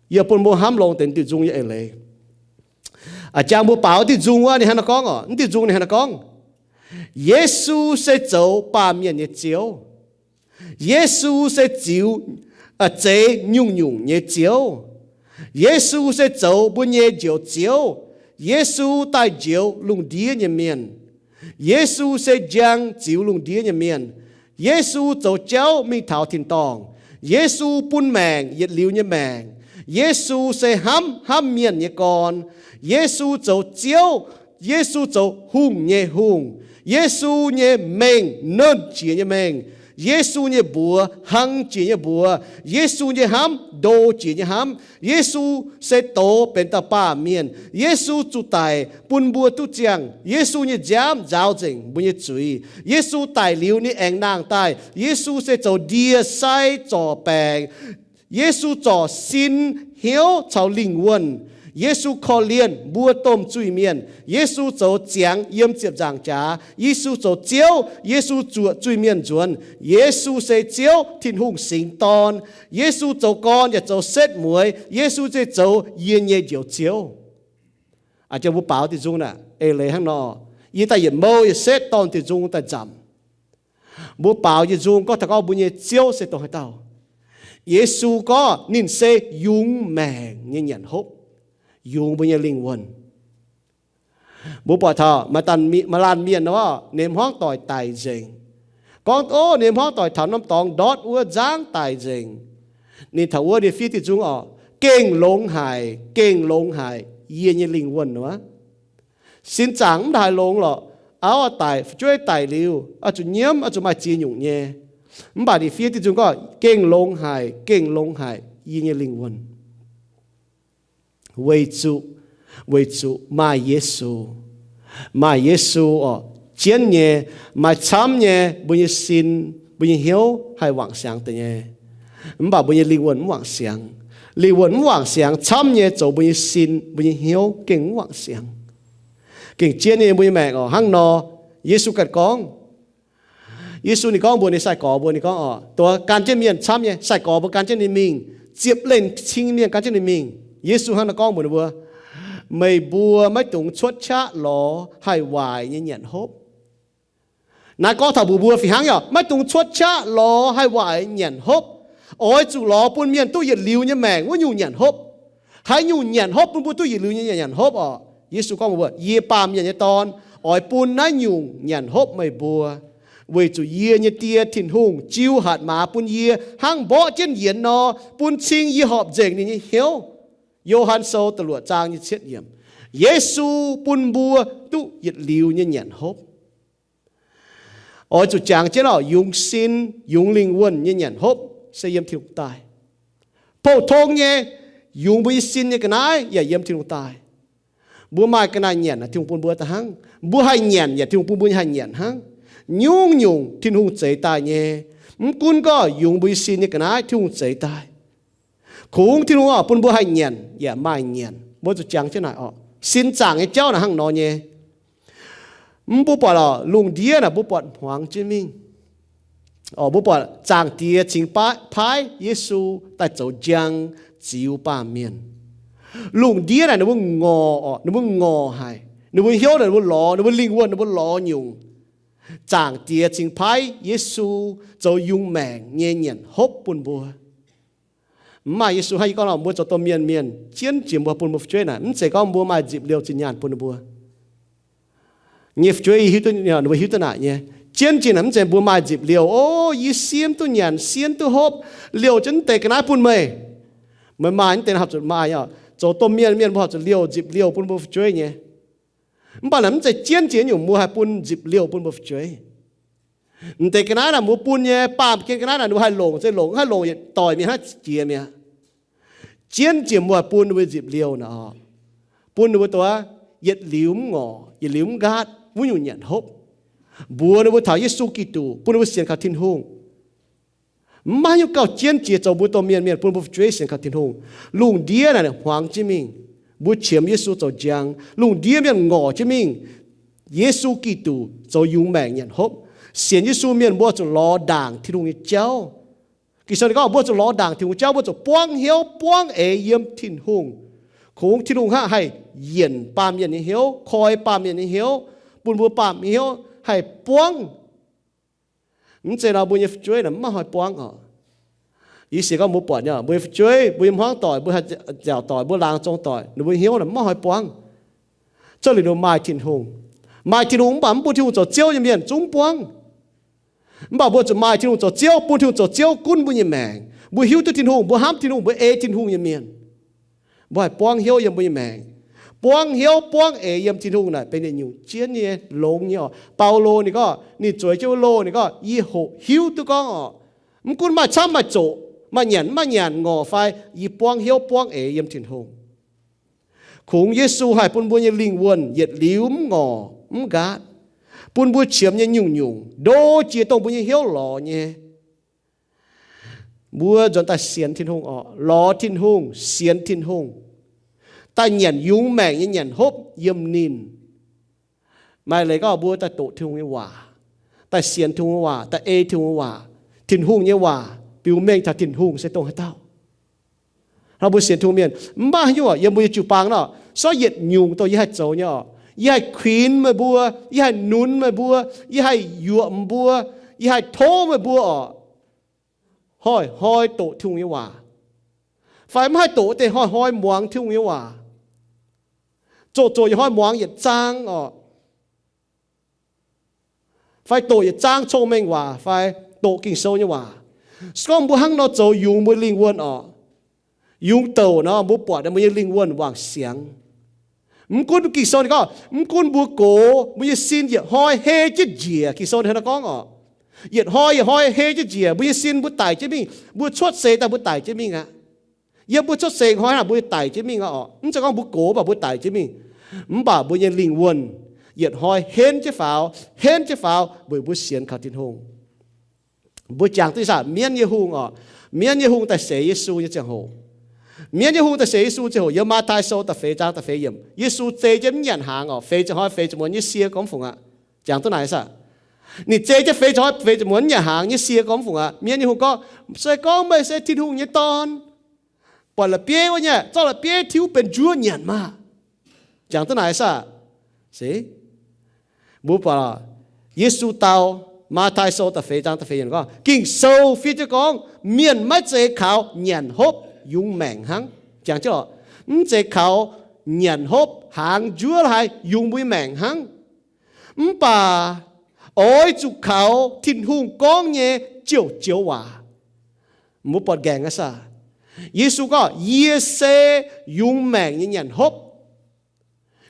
yie bun mbuo hnamv longx deix diuh nzung nyei eix leiz. A'jang mbuo baaux diuh nzung wuov ninh hnangv naaiv gorngv orqc, diuh nzung ninh hnangv naaiv gorngv, Yesu se zoux baamh mienh nyei Ziouv. Yesu se ziux, zeix nyungc-nyungc nyei Ziouv. Yesu se zoux mbuo nyei Njoux Ziouv. Yesu daaih njoux lungh ndiev nyei mienh. Yesu se njang ziux lungh ndiev nyei mienh. Yesu zoux jauv mingh taux tin-dorngh. Yesu bun maengc yietc liuz nyei maengc. Yesu se hnamv hnamv mienh nyei gorn. Yesu zoux Ziouv. Yesu zoux hungh nyei hungh. Yesu nyei mengh nernh jiex nyei mengh. Yesu nyei mbuox hlang jiex nyei mbuox. Yesu nyei hnamv ndo jiex nyei hnamv. Yesu se doz benx dauh baamh mienh. Yesu zuqc daic bun mbuo duqv ziangh. Yesu nyei nziaamv nzaaux nzengc mbuo nyei zuiz. Yesu daic liuz ninh aengx nangh daaih. Yesu se zoux ndie-sai zorc baengc. Yesu zorc sin, hnyouv caux lingh wuonh. Yesu korv-lienh mbuo domh zuiz-mienh. Yesu zoux ziangx yiem ziepc nzaangc jaax. Yesu zoux Ziouv. Yesu zuoqc zuiz-mienh nzuonx. Yesu se Ziouv, Tin-Hungh singx dorn. Yesu zoux gorn yaac zoux setv mueiz. Yesu se zoux yie nyei Njoux Ziouv. A'jang mbuo baaux diuh nzung naaic eix leiz hnangv nor, yie daaih yietc mouh yietc setv dorh diuh nzung daaih nzamc. Mbuo baaux nyei nzung gorngv taux gorngv mbuo nyei Ziouv se dongh haaix dauh. Yesu gorngv ninh se yungz maengc nyei nyanc hopv, yungz mbuo nyei lingh wuonh. Mbuo buatc taux maaih laanh mienh nor, ninh hmuangv doic daic nzengc. Gorngv, o, ninh hmuangv doic taux norm dorngx ndortv wuov nzangv daic nzengc. Ninh taux wuov ninh fiev diuh nzung orqc, gengh longx haic, gengh longx haic, yie nyei lingh wuonh wuov. Sin zaangc mv haaix longx lorqc, auv daic, fu'jueiv daic liuz, oix zuqc nyiemv, oix zuqc maaih ziex nyungc nyei. Mv baac ninh fiev diuh nzung gorngv, gengh longx haic, gengh longx haic, yie nyei lingh wuonh. Weic zuqc, weic zuqc maaih Yesu. Maaih Yesu orqc, jienv nyei, maaih camv nyei, mbuo nyei sin, mbuo nyei hnyouv haih wangc siangx deix nyei. Mv baac mbuo nyei lingh wuonh mv wangc siangx. Lingh wuonh mv wangc siangx, camv nyei zoux mbuo nyei sin, mbuo nyei hnyouv gengh mv wangc siangx. Gengh jienv nyei mbuo nyei maengc orqc, hnangv nor, Yesu ganh gorngv. Yesu ninh gorngv mbuox ninh sai-gorx mbuo, ninh gorngv orqc, dongh gan jienv mienh camv nyei, sai-gorx mbuo gan jienv ninh mingh, ziepc leih cing mienh gan jienv ninh mingh. Yesu hnangv naaiv gorngv mbuox ninh mbuo, meih mbuo maiv dungx cuotv qaqv lorz haih waaic nyei nyanc hopv. Naaiv gorngv taux mbuox mbuo fih hnangv yaac maiv dungx cuotv qaqv lorz haih waaic nyanc hopv. Oix zuqc lorz bun mienh duqv yietc liuz nyei maengc wuov nyungc nyanc hopv. Haaix nyungc nyanc hopv bun mbuo duqv yietc liuz nyei nyanc hopv oc? Yesu gorngv mbuox, Yie, Baamh Mienh nyei Dorn, oix bun naaiv nyungc nyanc hopv meih mbuo, weic zuqc yie nyei Die, Tin-Hungh, jiu hatc maaz bun yie hnangv mborqv jienv yienx nor, bun cing yie horpc nzengc ninh nyei hnyouv. Yo^han Sou da'luoqc zaang nyei cietv yiemc. Yesu bun mbuo duqv yietc liuz nyei nyanc hopv. Oix zuqc jangx jienv oc, yungz sin, yungz lingh wuonh nyei nyanc hopv se yiem Tin-Hungh daaih. Pou-tong nyei, yungz mbuo nyei sin nyei ga'naaiv yaac yiem Tin-Hungh daaih. Mbuo maaih ga'naaiv nyanc, Tin-Hungh bun mbuo daaih hnangv. Mbuo haih nyanc yaac Tin-Hungh bun mbuo haih nyanc hnangv. Nyungc-nyungc Tin-Hungh zeix daaih nyei. Mv gunv gorngv yungz mbuo nyei sin nyei ga'naaiv Tin-Hungh zeix daaih. Kungx Tin-Hungh oc, bun mbuo haih nyanc yaac maaih nyanc. Mbuo zuqc jangx jienv naaic oc. Sin zaangc nyei jauv naaic hnangv nor nyei. Mv, mbuo buatc oc, lungh ndiev naaic mbuo buatc hmuangx jienv mingh. Oc, mbuo buatc Zaangc Diex cingx paaiv Yesu daaih zoux njang ziux baamh mienh. Lungh ndiev naaic ninh mbuo ngorc oc, ninh mbuo ngorc haic. Ninh mbuo hnyouv naaic ninh mbuo lorz, ninh mbuo lingh wuonh ninh mbuo lorz nyungc. Zaangc Diex cingx paaiv Yesu zoux yungz maengc nyei nyanc hopv bun mbuo. Mv maaih Yesu hnangv yie gorngv nor, mbuo zoux domh mienh mienh, jienv jiex mbuo bun mbuo fu'jueiv naaic, mv zeiz gorngv mbuo maaih nzipc liouh zinh nyaanh bun ninh mbuo. Nyei fu'jueiv hiuv duqv, ninh mbuo hiuv duqv naaic nyei. Jienv jiex naaic mv zeiz mbuo maaih nzipc liouh, o, yie siev duqv nyanc, siev duqv hopv, liouh jienv mv deix ga'naaiv bun meih. Meih maaih mv deix horpc zuqc maaih oc. Zoux domh mienh mienh mbuo horpc zuqc liouh nzipc liouh bun mbuo fu'jueiv nyei. Mv baac naaic mv zeiz jienv jiex nyungc mbuo haih bun nzipc liouh bun mbuo fu'jueiv. Mv deix ga'naaiv naaic mbuo bun nyei, baamh gen ga'naaiv naaic ninh mbuo haih longc se longc, haih longc yietc doic mi'aqv, haih jiex mi'aqv. Jienv jiex mbuo haih bun ninh mbuo nzipc liouh naaic oc. Bun ninh mbuo duqv yietc liuz mv ngorc, yietc liuz mv nqaatv wuov nyungc nyanc hopv. Mbuox ninh mbuo taux Yesu Giduc, bun ninh mbuo sienx kaux Tin-Hungh. Mv maaih nyungc gauh jienv jiex zoux mbuo domh mienh mienh bun mbuo fu'jueiv sienx kaux Tin-Hungh. Lungh ndiev naaic hmuangx jienv mingh, mbuo qiemx Yesu zoux njang. Lungh ndiev mienh ngorc jienv mingh, Yesu Giduc zoux yungz maengc nyanc hopv. Sienx Yesu mienh mbuo zuqc lorz ndaangc Tin-Hungh nyei jauv. Ging-Sou ninh gorngv mbuo zuqc lorz ndaangc Tin-Hungh jauv, mbuo zuqc buangv hnyouv buangv eix yiem Tin-Hungh. Kungx Tin-Hungh hnangv haih yienc baamh mienh nyei hnyouv, koi baamh mienh nyei hnyouv, bun mbuo baamh hnyouv haih buangv. Mv zeiz nor mbuo nyei fu'jueiv naaic mv maaih hnoi buangv oc. Yie sienx gorngv mbuo buatc nyei, mbuo nyei fu'jueiv, mbuo nyei hmuangv doic, mbuo haih nziaauc doic, mbuo laangz zong doic, ninh mbuo hnyouv naaic mv maaih hnoi buangv. Cuotv liuz ninh mbuo maaih Tin-Hungh. Maaih Tin-Hungh mv baac mv bun Tin-Hungh zoux Ziouv nyei mienh zungv buangv. Mv baac mbuo zuqc maaih Tin-Hungh zoux Ziouv, bun Tin-Hungh zoux Ziouv gunv mbuo nyei maengc. Mbuo hiuv duqv Tin-Hungh, mbuo hnamv Tin-Hungh, mbuo ei Tin-Hungh nyei mienh. Mbuo haih buangv hnyouv yiem mbuo nyei maengc. Buangv hnyouv buangv eix yiem Tin-Hungh naaic benx yietc nyungc jienv nyei longx nyei oc. Baulo ninh gorngv, ninh zueiz jienv wuov loh ninh gorngv, yie hoqc hiuv duqv gorngv oc, mv gunv maaih camv maaih zoqc, maaih nyanc mv maaih nyanc, ngorc fai, yie buangv hnyouv buangv eix yiem Tin-Hungh. Kungx Yesu haih bun mbuo nyei lingh wuonh yietc liuz mv ngorc mv nqaatv, bun mbuo qiemx nyei nyungc-nyungc ndo jiex dongh mbuo nyei hnyouv lorz nyei. Mbuo nzuonx daaih sienx Tin-Hungh oc, lorz Tin-Hungh, sienx Tin-Hungh, daaih nyanc yungz maengc nyei nyanc hopv yiem ninh. Maaih leiz gorngv mbuo daaih doqc Tin-Hungh nyei waac, daaih sienx Tin-Hungh nyei waac, daaih ei Tin-Hungh nyei waac. Tin-Hungh nyei waac biux mengh taux Tin-Hungh se dongh haaix dauh. Hnangv mbuo sienx Tin-Hungh mienh, mv baac haaix nyungc oc, yiem mbuo nyei jiu-baang nor, sortv yietc nyungc dongh yie haih zoux nyei oc. Yie haih kuinx meih mbuo, yie haih nunz meih mbuo, yie haih yuoqc meih mbuo, yie haih tov meih mbuo oc, hnoi-hnoi doqc Tin-Hungh nyei waac, fai mv haih doqc deix hnoi-hnoi muangx Tin-Hungh nyei waac, zoqc zoqc yietc hnoi muangx yietc zaang oc, fai doqc yietc zaang cong-mengh waac, fai doqc Ging-Sou nyei waac. Se gorngv mbuo hnangv nor zoux yungz mbuo lingh wuonh oc, yungz douc nor mbuo buatc mbuo nyei lingh wuonh wangc siangx. Mv gunv Ging-Sou ninh gorngv, mv gunv mbuo gox, mbuo nyei sin yietc hnoi hei jienv njiec. Ging-Sou ninh hnangv naaiv gorngv oc, yietc hnoi yietc hnoi hei jienv njiec, mbuo nyei sin mbuo daic jienv mingh, mbuo cuotv seix daaih mbuo daic jienv mingh aqv. Yiem mbuo cuotv seix hnoi naaic mbuo daic jienv mingh aqv oc. Mv zeiz gorngv mbuo gox mv baac mbuo daic jienv mingh, mv baac mbuo nyei lingh wuonh yietc hnoi henv jienv faaux, henv jienv faaux weic mbuo sienx kaux Tin-Hungh. Mbuo jangx duqv ih zanc mienv nyei hungh oc, mienv nyei hungh daaih seix Yesu nyei ziangh hoc, mienv nyei hungh daaih seix Yesu ziangh hoc, yiem Matv^tai Sou da'feix zaang da'feix yiemc, Yesu zei jienv mv nyanc hnaangx oc, feix ziepc hnoi feix ziepc muonz nyei sie gormx fungc aqv. Jangx duqv naaic ih zanc, ninh zei jienv feix ziepc hnoi feix ziepc muonz mv nyanc hnaangx nyei sie gormx fungc aqv. Mienv nyei hungh gorngv, se gorngv meih se Tin-Hungh nyei Dorn, buatc la'bieiv wuov nyei, zorqv la'bieiv tiuv benx njuov nyanc maah! Jangx duqv naaic ih zanc, se mbuo buatc Yesu dau, Matv^tai Sou da'feix zaang da'feix yiemc gorngv, Ging-Sou fiev jienv gorngv, mienh maiv zeiz kaux nyanc hopv yungz maengc hnangv. Jangx jienv oc, mv zeiz kaux nyanc hopv hnaangx njuov haaix yungz mbuo nyei maengc hnangv. Mv baac oix zuqc kaux Tin-Hungh gorngv nyei ziouc joux waac. Mbuo buatc nqaengc aqv saah? Yesu gorngv, Yie se yungz maengc nyei nyanc hopv.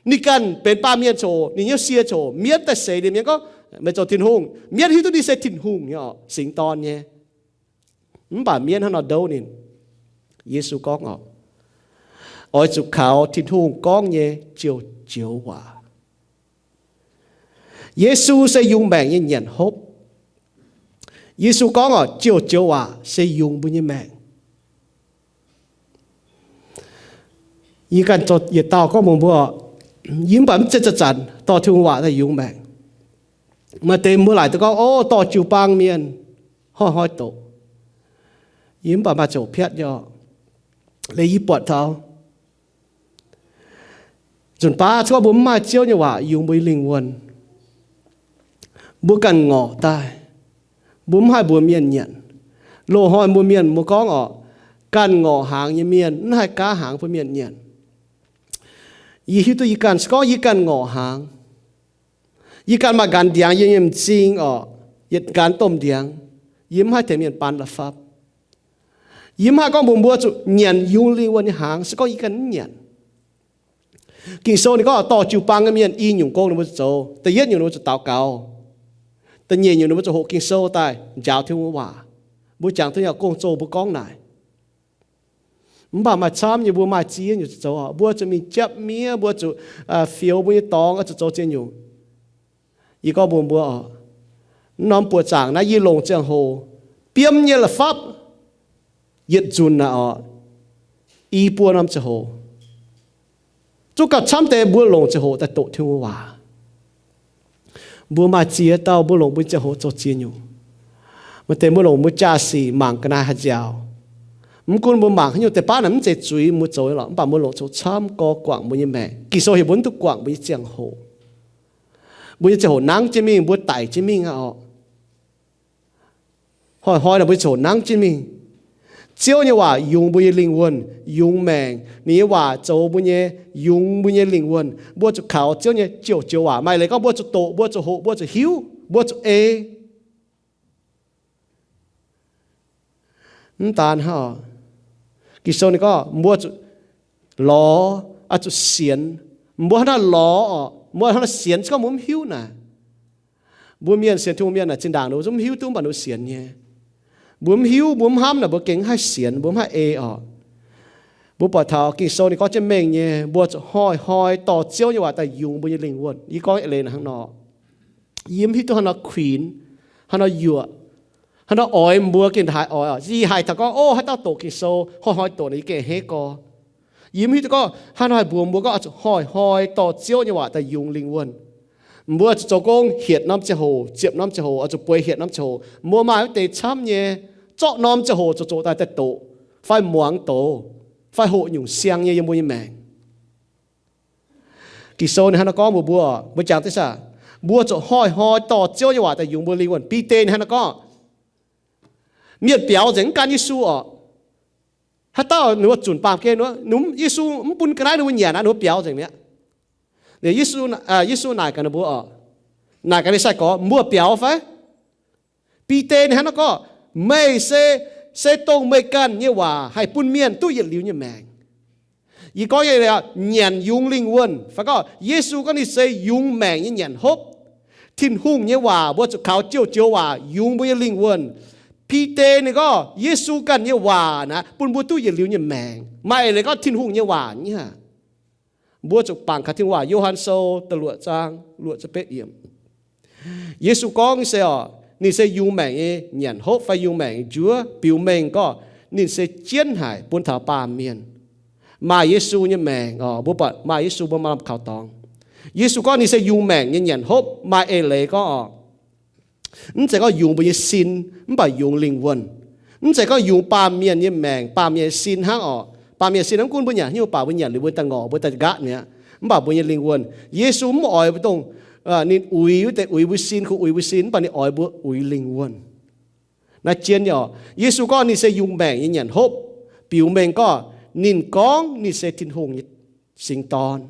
Ninh ganh benx baamh mienh coc, ninh nyei sie coc, mienv daaih seix ninh, mienv gorngv, Meih zoux Tin-Hungh. Mienv hiuv duqv ninh se Tin-Hungh nyei oc, singx dorn nyei. Mv baac mienv hnangv nor ndouv ninh. Yesu gorngv oc, oix zuqc kaux Tin-Hungh gorngv nyei ziouc joux waac. Yesu se yungz maengc nyei nyanc hopv. Yesu gorngv oc, ziouc joux waac se yungz mbuo nyei maengc. Yie ganh yietc dauh gorngv mbuox mbuo, yie mv baac mv zeiz zanc-zanc dorh Tin-Hungh waac daaih yungz maengc. Maaih deix mbuo laaic duqv gorngv, O, dorh jiu-baang mienh hnoi-hnoi doqc. Yie mv baac maaih ziouc piatv nyei oc. Liuz yie buatc taux nzunc baav cuotv mbuo mv maaih Ziouv nyei waac yungz mbuo nyei lingh wuonh, mbuo ganh ngorc daaih, mbuo mv haih mbuox mienh nyanc. Loz-hnoi mbuo mienh mbuo gorngv oc, ganh ngorc hnaangx nyei mienh mv haih gaav hnaangx bun mienh nyanc. Yie hiuv duqv yie ganh, se gorngv yie ganh ngorc hnaangx, yie ganh maaih nqanx ndiangx yiem yie m'zing oc, yietc nqanx domh ndiangx, yie mv haih tengx mienh baan la'fapv. Yie mv haih gorngv mbuox mbuo zuqc nyanc yungz lingh wuonh nyei hnaangx, se gorngv yie ganh mv nyanc. Ging-Sou ninh gorngv dorh jiu-baang nyei mienh i nyungc gong ninh mbuo zuqc zoux. Da'yietv nyungc ninh mbuo zuqc daux gaux. Da'nyeic nyungc ninh mbuo zuqc hoqc Ging-Sou daaih njaaux Tin-Hungh waac. Mbuo jangx duqv nyei gong-zoh mbuo gorngv naaic. Mv baac maaih camv nyei mbuo maaih ziex nyungc zuqc zoux oc. Mbuo zuqc mingh japv miev, mbuo zuqc fioux mbuo nyei dorngx, zuqc zoux ziex nyungc. Yie gorngv mbuox mbuo oc, norm buoqc zaangc naaiv yie longc ziangh hoc, biomv nyei la'fapv yietc nzunc naaic oc, i buo norm ziangh hoc. Zungv gauh camv deix mbuo longc ziangh hoc daaih doqc Tin-Hungh waac. Mbuo maaih ziex dauh mbuo longc mbuo nyei ziangh hoc zoux ziex nyungc. Maaih deix mbuo longc mbuo jaa-sic mangc ga'naaiv haaix nziaaux. Mv gunv mbuo mangc haaix nyungc deix baav naaic mv zeiz zuiz mbuo zoux nyei lorqc, mv baac mbuo longc zoux camv gorx guangc mbuo nyei maengc. Ging-Sou heuc mbuo mv duqv guangc mbuo nyei ziangh hoc. Mbuo nyei ziangh hoc nangv jienv mingh, mbuo daic jienv mingh aqv oc. Hnoi-hnoi naaic mbuo nyei ziangh hoc nangv jienv mingh. Ziouv nyei waac yungz mbuo nyei lingh wuonh, yungz maengc. Ninh nyei waac zoux mbuo nyei, yungz mbuo nyei lingh wuonh. Mbuo zuqc kaux Ziouv nyei ziouc joux waac. Maaih leiz gorngv mbuo zuqc doqc, mbuo zuqc hoqc, mbuo zuqc hiuv, mbuo zuqc ei. Mv daan hnangv, Ging-Sou ninh gorngv mbuo zuqc lorz, oix zuqc sienx. Mbuo hnangv naaiv lorz oc, mbuo hnangv naaiv sienx, se gorngv mbuo mv hiuv naaic. Mbuo mienh sienx Tin-Hungh mienh naaic zinh ndaangc ninh mbuo zungv mv hiuv duqv mv baac ninh mbuo sienx nyei. Mbuo mv hiuv, mbuo mv hnamv naaic mbuo gengh mv haih sienx, mbuo mv haih ei oc. Mbuo buatc taux Ging-Sou ninh gorngv jienv mengh nyei, mbuo zuqc hnoi-hnoi dorh Ziouv nyei waac daaih yungz mbuo nyei lingh wuonh. Yie gorngv eix leiz naaic hnangv nor, yie mv hiuv duqv hnangv nor quinx, hnangv nor yuoqc, hnangv nor oix mbuo gengh haiz oix oc. Yie haiz taux gorngv, O, haaix dauh doqc Ging-Sou hnoi-hnoi doqc naaic yie gengh a'hneiv gorx. Yie mv hiuv duqv gorngv hnangv nor haih mbuox mbuo gorngv oix zuqc hnoi-hnoi dorh Ziouv nyei waac daaih yungz lingh wuonh. Mbuo zuqc zoux gong hietc norm ziangh hoc, ziepc norm ziangh hoc, oix zuqc bueix hietc norm ziangh hoc. Mbuo maaih wuov deix camv nyei, zorqv norm ziangh hoc zoux zoqc daaih daaih doqc, fai muangx douz, fai hoqc nyungc siang nyei yiem mbuo nyei maengc. Ging-Sou ninh hnangv nor gorngv mbuox mbuo, mbuo jangx duqv saah? Mbuo zuqc hnoi-hnoi dorh Ziouv nyei waac daaih yungz mbuo lingh wuonh. Bide ninh hnangv nor gorngv, mienh biaux nzengc mv gan Yesu oc. Haaix dauh ninh mbuo zunc baamh gen, Yesu mv bun ga'naaiv ninh mbuo nyanc aqv, ninh mbuo biaux nzengc mi'aqv. Liuz Yesu naaic gaax ninh mbuo oc, naaic gaax ninh sai-gorx, Mbuo biaux fai? Bide ninh hnangv nor gorngv, Meih se, se dongh meih ganh nyei waac haih bun mienh duqv yietc liuz nyei maengc. Yie gorngv nyei, nyanc yungz lingh wuonh. Fai gorngv Yesu gorngv ninh se yungz maengc nyei nyanc hopv. Tin-Hungh nyei waac mbuo zuqc kaux joux-joux waac yungz mbuo nyei lingh wuonh. Bide ninh gorngv Yesu ganh nyei waac naaic bun mbuo duqv yietc liuz nyei maengc. Maaih eix leiz gorngv Tin-Hungh nyei waac nyei aqv. Mbuo zuqc bangc kaux Tin-Hungh waac, Yo^han Sou da'luoqc zaang luoqc ziepc betv yiemc. Yesu gorngv se oc, ninh se yungz maengc nyei nyanc hopv fai yungz maengc nyei njuov, biux mengh gorngv ninh se jienv haic bun taux baamh mienh. Maaih Yesu nyei maengc oc, mbuo buatc maaih Yesu mbuo maaih lamh kaux dorngx. Yesu gorngv ninh se yungz maengc nyei nyanc hopv, maaih eix leiz gorngv oc, mv zeiz gorngv yungz mbuo nyei sin, mv baac yungz lingh wuonh. Mv zeiz gorngv yungz baamh mienh nyei maengc, baamh mienh sin hnangv oc. Baamh mienh sin mv gunv mbuo nyanc haaix nyungc baac mbuo nyanc liuz mbuo daaih ngorc, mbuo daaih nqaatv mi'aqv. Mv baac mbuo nyei lingh wuonh, Yesu mv oix mbuo dongh ninh uix wuov deix uix mbuo sin, kungx uix mbuo sin, mv baac ninh oix mbuo uix lingh wuonh. Naaiv jienv nyei oc. Yesu gorngv ninh se yungz maengc nyei nyanc hopv, biux mengh gorngv Ninh gorngv ninh se Tin-Hungh nyei singx dorn.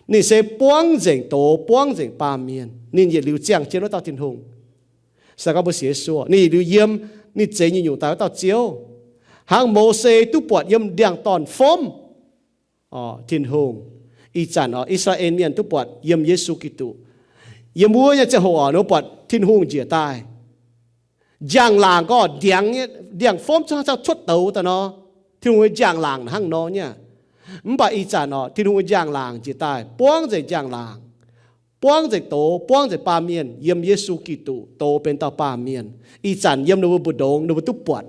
Ninh se buangv nzengc doz, buangv nzengc baamh mienh. Ninh yietc liuz ziangh jienv wuov dauh Tin-Hungh. Se gorngv mbuo sienx Yesu, ninh yietc liuz yiem, ninh zeix nyungc-nyungc daaih wuov dauh Ziouv. Hnangv Mose duqv buatc yiem ndiangx-dorn fomv Tin-Hungh, ih zanc oc, I^saa^laa^en Mienh duqv buatc yiem Yesu Giduc. Yiem wuov nyei ziangh hoc oc, ninh mbuo buatc Tin-Hungh njiec daaih. Njang-laangc gorngv ndiangx, ndiangx-fomv cuotv, cuotv douz daaih nor, Tin-Hungh nyei njang-laangc hnangv nor nyei aqv. Mv baac ih zanc oc, Tin-Hungh nyei njang-laangc njiec daaih, buangv nzengc njang-laangc, buangv nzengc doz, buangv nzengc baamh mienh, yiem Yesu Giduc doz benx dauh baamh mienh. Ih zanc yiem ninh mbuo mbu'ndongx ninh mbuo duqv buatc.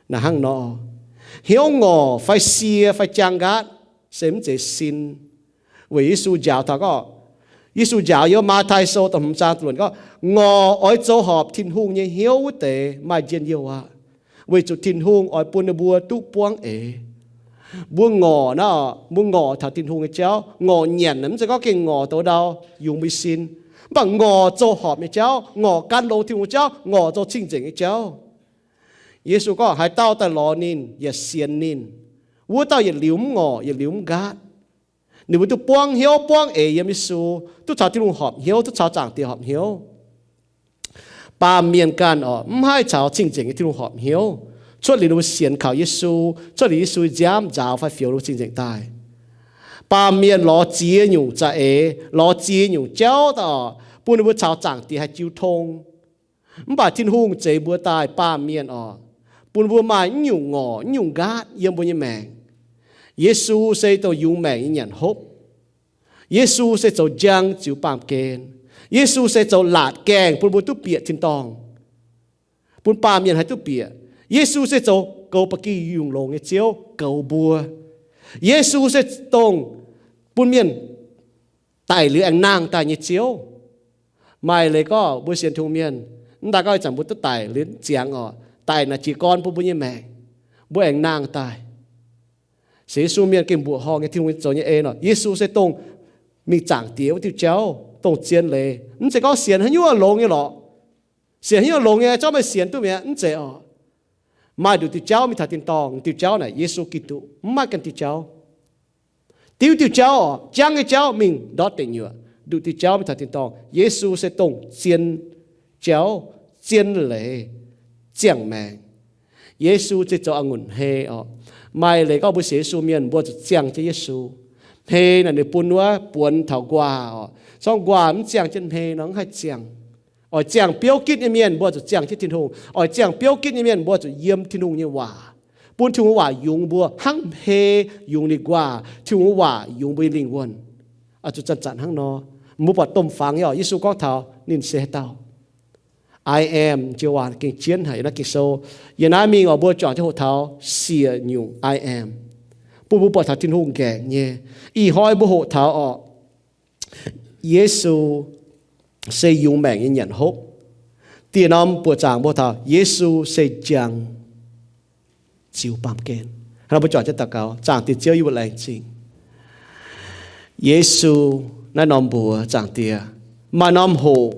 Naaiv hnangv nor, hnyouv ngorc fai sie fai jaang nqaatv se mv zeiz sin. Weic Yesu njaaux taux gorngv, Yesu njaaux yiem Matv^tai Sou da'hmz zaang da'luoqc gorngv, Ngorc oix zoux horpc Tin-Hungh nyei hnyouv wuov deix maaih njien-youh aqv, weic zuqc Tin-Hungh oix bun ninh mbuo duqv buangv eix. Mbuo ngorc naaiv, mbuo ngorc taux Tin-Hungh nyei jauv, ngorc nyanc mv zeiz gorngv gengh ngorc douz ndau yungz mbuo sin, mv baac ngorc zoux horpc nyei jauv, ngorc gan longx Tin-Hungh nyei jauv, ngorc zoux cing-nzengc nyei jauv. Yesu gorngv, Haaix dauh daaih lorz ninh yaac sienx ninh, wuov dauh yietc liuz mv ngorc yietc liuz mv nqaatv. Ninh mbuo duqv buangv hnyouv buangv eix yiem Yesu, duqv caux Tin-Hungh horpc hnyouv, duqv caux Zaangc Diex horpc hnyouv. Baamh mienh ganh oc, mv haih caux cing-nzengc nyei Tin-Hungh horpc hnyouv, cuotv liuz ninh mbuo sienx kaux Yesu, cuotv liuz Yesu nziaamv nzaaux fai fioux ninh mbuo cing-nzengc daaih. Baamh mienh lorz ziex nyungc za'eix, lorz ziex nyungc jauv daaih oc, bun ninh mbuo caux Zaangc Diex haih jiu tong. Mv baac Tin-Hungh zeix mbuo daaih baamh mienh oc, bun mbuo maaih mv nyungc ngorc mv nyungc nqaatv yiem mbuo nyei maengc. Yesu se dongh yungz maengc nyei nyanc hopv. Yesu se zoux njang ziux baamh gen. Yesu se zoux laatc gaengh bun mbuo duqv bieqc tin-dorngh, bun baamh mienh haih duqv bieqc. Yesu se zoux goux ba'gi yungh longx nyei Ziouv, goux mbuo. Yesu se dongh bun mienh daic liuz aengx nangh daaih nyei Ziouv. Maaih leiz gorngv mbuo sienx Tin-Hungh mienh, mv daaih gorngv ih zanc mbuo duqv daic liuz ziangx oc, daic naaic jiez gorn bun mbuo nyei maengc, mbuo aengx nangh daaih. Sienx Yesu mienh gengh mbuoqc horngh nyei Tin-Hungh zoux nyei en oc. Yesu se dongh mingh Zaangc Diex wuov diuh jauv, dongh zien leiz. Mv zeiz gorngv sienx haaix nyungc longx nyei lorqc. Sienx haaix nyungc longx nyei, zorqv meih sienx duqv mi'aqv, mv zeiz oc. Maaih nduqc diuh jauv mingh taux tin-dorngh, diuh jauv naaic Yesu Giduc, mv maaih ganh diuh jauv. Diuv diuh jauv oc, jangv nyei jauv mingh ndortv deic nyuoqc, nduqc diuh jauv mingh taux tin-dorngh. Yesu se dongh zien jauv, zien leiz, ziangh maengc. Yesu se zoux a'ngunc hmei oc. Maaih leiz gorngv mbuo sienx Yesu mienh, mbuo zuqc ziangh jienv Yesu. Hmei naaic ninh bun wuov buonx taux nquaah oc. Zorqv nquaah mv ziangh jienv hmei nor, mv haih ziangh. Oix ziangh biouv gitv nyei mienh, mbuo zuqc ziangh jienv Tin-Hungh. Oix ziangh biouv gitv nyei mienh, mbuo zuqc yiem Tin-Hungh nyei waac, bun Tin-Hungh waac yungz mbuo hnangv hmei yungz ninh nquaah. Tin-Hungh waac yungz mbuo nyei lingh wuonh. Oix zuqc zanc-zanc hnangv nor. Mbuo buatc domh fangx nyei oc, Yesu gorngv taux ninh se haaix dauh. I am joux waac gengh jienv haic yiem naaiv Ging-Sou. Yiem naaiv mingh oc, mbuo juangc jienv hoqc taux siec nyungc I am, bun mbuo buatc taux Tin-Hungh nqaengc nyei. Ih hnoi mbuo hoqc taux oc, Yesu se yungz maengc nyei nyanc hopv. Dieh norm buoqc zaangc mbuo taux Yesu se njang ziux baamh gen. Hnangv nor mbuo juangc jienv daux gaux. Zaangc Diex Ziouv, yie mbuo laengz zingh Yesu naaiv norm mbuox. Zaangc Diex, maaih norm hoqc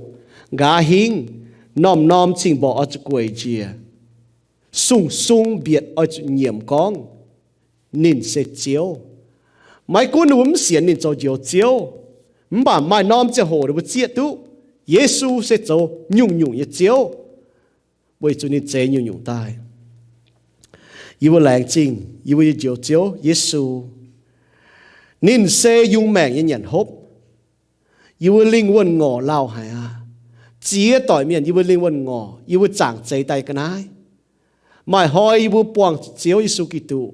nqa'haav hingv norm-norm cing-mborqc oix zuqc gueic njiec, sung-sung mbietc oix zuqc nyiemc gorngv ninh se Ziouv. Maiv gunv ninh mbuo mv sienx ninh zoux njoux ziouv, mv baac maaih norm ziangh hoc ninh mbuo zieqv duqv Yesu se zoux nyungc-nyungc nyei Ziouv, weic zuqc ninh zeix nyungc-nyungc daaih. Yie mbuo laengz zingh yie mbuo nyei njoux Ziouv Yesu. Ninh se yungz maengc nyei nyanc hopv. Yie mbuo lingh wuonh ngorc lauh haic aqv. Ziex doic mienh yie mbuo lingh wuonh ngorc, yie mbuo zaangc zeix daaih ga'naaiv. Maaih hnoi yie mbuo buangh Ziouv Yesu Giduc,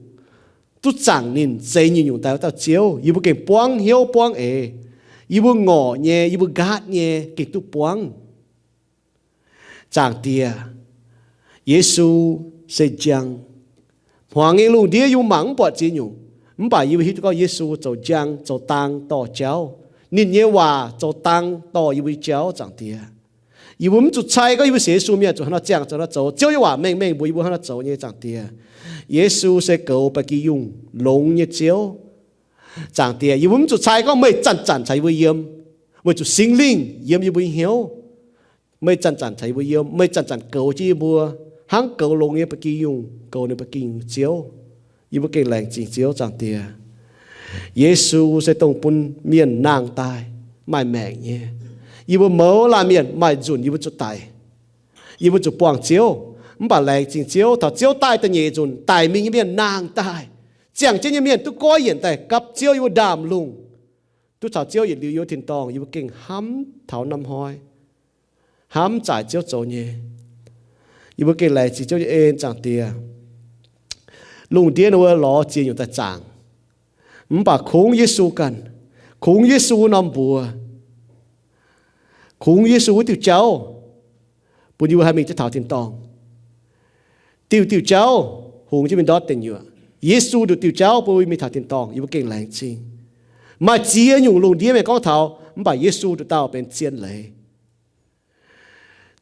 duqv zaangc ninh zeix nyungc-nyungc daaih wuov dauh Ziouv, yie mbuo gengh buangv hnyouv buangv eix. Yie mbuo ngorc nyei, yie mbuo nqaatv nyei gengh duqv buangv. Zaangc Diex, Yesu se njang. Hmuangx nyei lungh ndiev yie mbuo mangc mv buatc ziex nyungc, mv baac yie mbuo hiuv duqv gorngv Yesu zoux njang, zoux dang dorh jauv. Ninh nyei waac zoux dang dorh yie mbuo nyei jauv. Zaangc Diex, yie mbuo mv zuqc cai gorngv yie mbuo sienx Yesu mienh zuqc hnangv nor ziangh, zuqc hnangv nor zoux. Ziouv nyei waac mengh mengh mbuox yie mbuo hnangv nor zoux nyei. Zaangc Diex, Yesu se goux ba'gi yungh longx nyei Ziouv. Zaangc Diex, yie mbuo mv zuqc cai gorngv meih zanc-zanc caux yie mbuo yiem, weic zuqc Singx Lingh yiem yie mbuo nyei hnyouv. Meih zanc-zanc caux yie mbuo yiem, meih zanc-zanc goux jienv yie mbuo hnangv goux longx nyei ba'gi yungh goux ninh ba'gi yungh nyei ziouv. Yie mbuo gengh laengz zingh Ziouv, Zaangc Diex. Yesu se dongh bun mienh nangh daaih maaih maengc nyei. Yie mbuo mouz laanh mienh maaih nzunc yie mbuo zuqc daic, yie mbuo zuqc buangh Ziouv. Mv baac laengz zingh Ziouv, taux Ziouv daaih da'nyeic nzunc, daic mingh nyei mienh nangh daaih, ziangh jienv nyei mienh duqv goiv yienc daaih gapv Ziouv yie mbuo ndaamv-lungh, duqv caux Ziouv yietc liuz yiem wuov tin-dorngh. Yie mbuo gengh hnamv taux norm hnoi, hnamv zaaic Ziouv zoux nyei. Yie mbuo gengh laengz zingh Ziouv nyei en, Zaangc Diex. Lungh ndiev wuov lorz ziex nyungc daaih zaangc, mv baac kungx Yesu ganh, kungx Yesu wuov norm mbuox, kungx Yesu wuov diuh jauv, bun yie mbuo haih mingh jienv taux tin-dorngh. Diuh diuh jauv hungx jienv mingh ndortv deic nyuoqc. Yesu nduqc diuh jauv bun mbuo mingh taux tin-dorngh. Yie mbuo gengh laengz zingh. Maaih ziex nyungc lungh ndiev mienh gorngv taux, mv baac Yesu nduqc dauh benx zien leiz.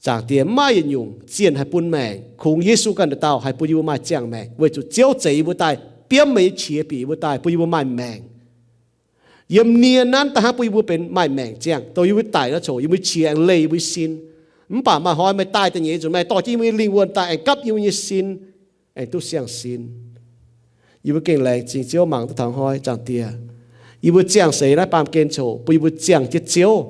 Zaangc Diex, mv maaih yietc nyungc zienh haih bun maengc, kungx Yesu ganh nduqc dauh haih bun yie mbuo maaih ziangh maengc, weic zuqc Ziouv zeix yie mbuo daaih, biomv meih nyei qiex bieqc yie mbuo daaih, bun yie mbuo maaih maengc. Yiem nie nanv daaih hnangv bun yie mbuo benx maaih maengc ziangh, dongh yie mbuo daic nor coc, yie mbuo qiex aengx leih yie mbuo sin. Mv baac maaih hnoi meih daaih da'nyeic nzunc, meih dorh jienv yie mbuo nyei lingh wuonh daaih aengx gapv yie mbuo nyei sin, aengx duqv siang-sin. Yie mbuo gengh laengz zingh Ziouv mangc duqv taux hnoi, Zaangc Diex. Yie mbuo ziangh seix naaiv baamh gen coc, bun yie mbuo ziangh jienv Ziouv.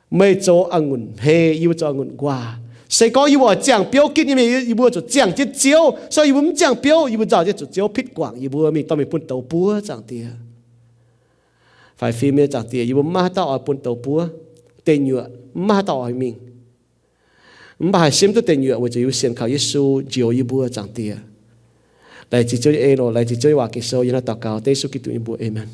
Meih zoux a'ngunc hmei, yie mbuo zoux a'ngunc nquaah. Se gorngv yie mbuo oix ziangh biouv gitv nyei mienh, yie mbuo zuqc ziangh jienv Ziouv. Se gorngv yie mbuo mv ziangh biouv, yie mbuo nzauh jienv zuqc Ziouv pitv guangc yie mbuo mingh dorh mingh bun douz buov, Zaangc Diex. Faix fim nyei Zaangc Diex, yie mbuo mv maaih haaix dauh oix bun douz buov, deic nyuoqc mv maaih haaix dauh oix mingh. Mv baac haih siemv duqv deic nyuoqc weic zuqc yie mbuo sienx kaux Yesu njoux yie mbuo, Zaangc Diex. Laengz zingh Ziouv nyei en oc. Laengz zingh Ziouv nyei waac Ging-Sou. Yie hnangv daux gaux dengv Yesu Giduc nyei mbuox, aamen.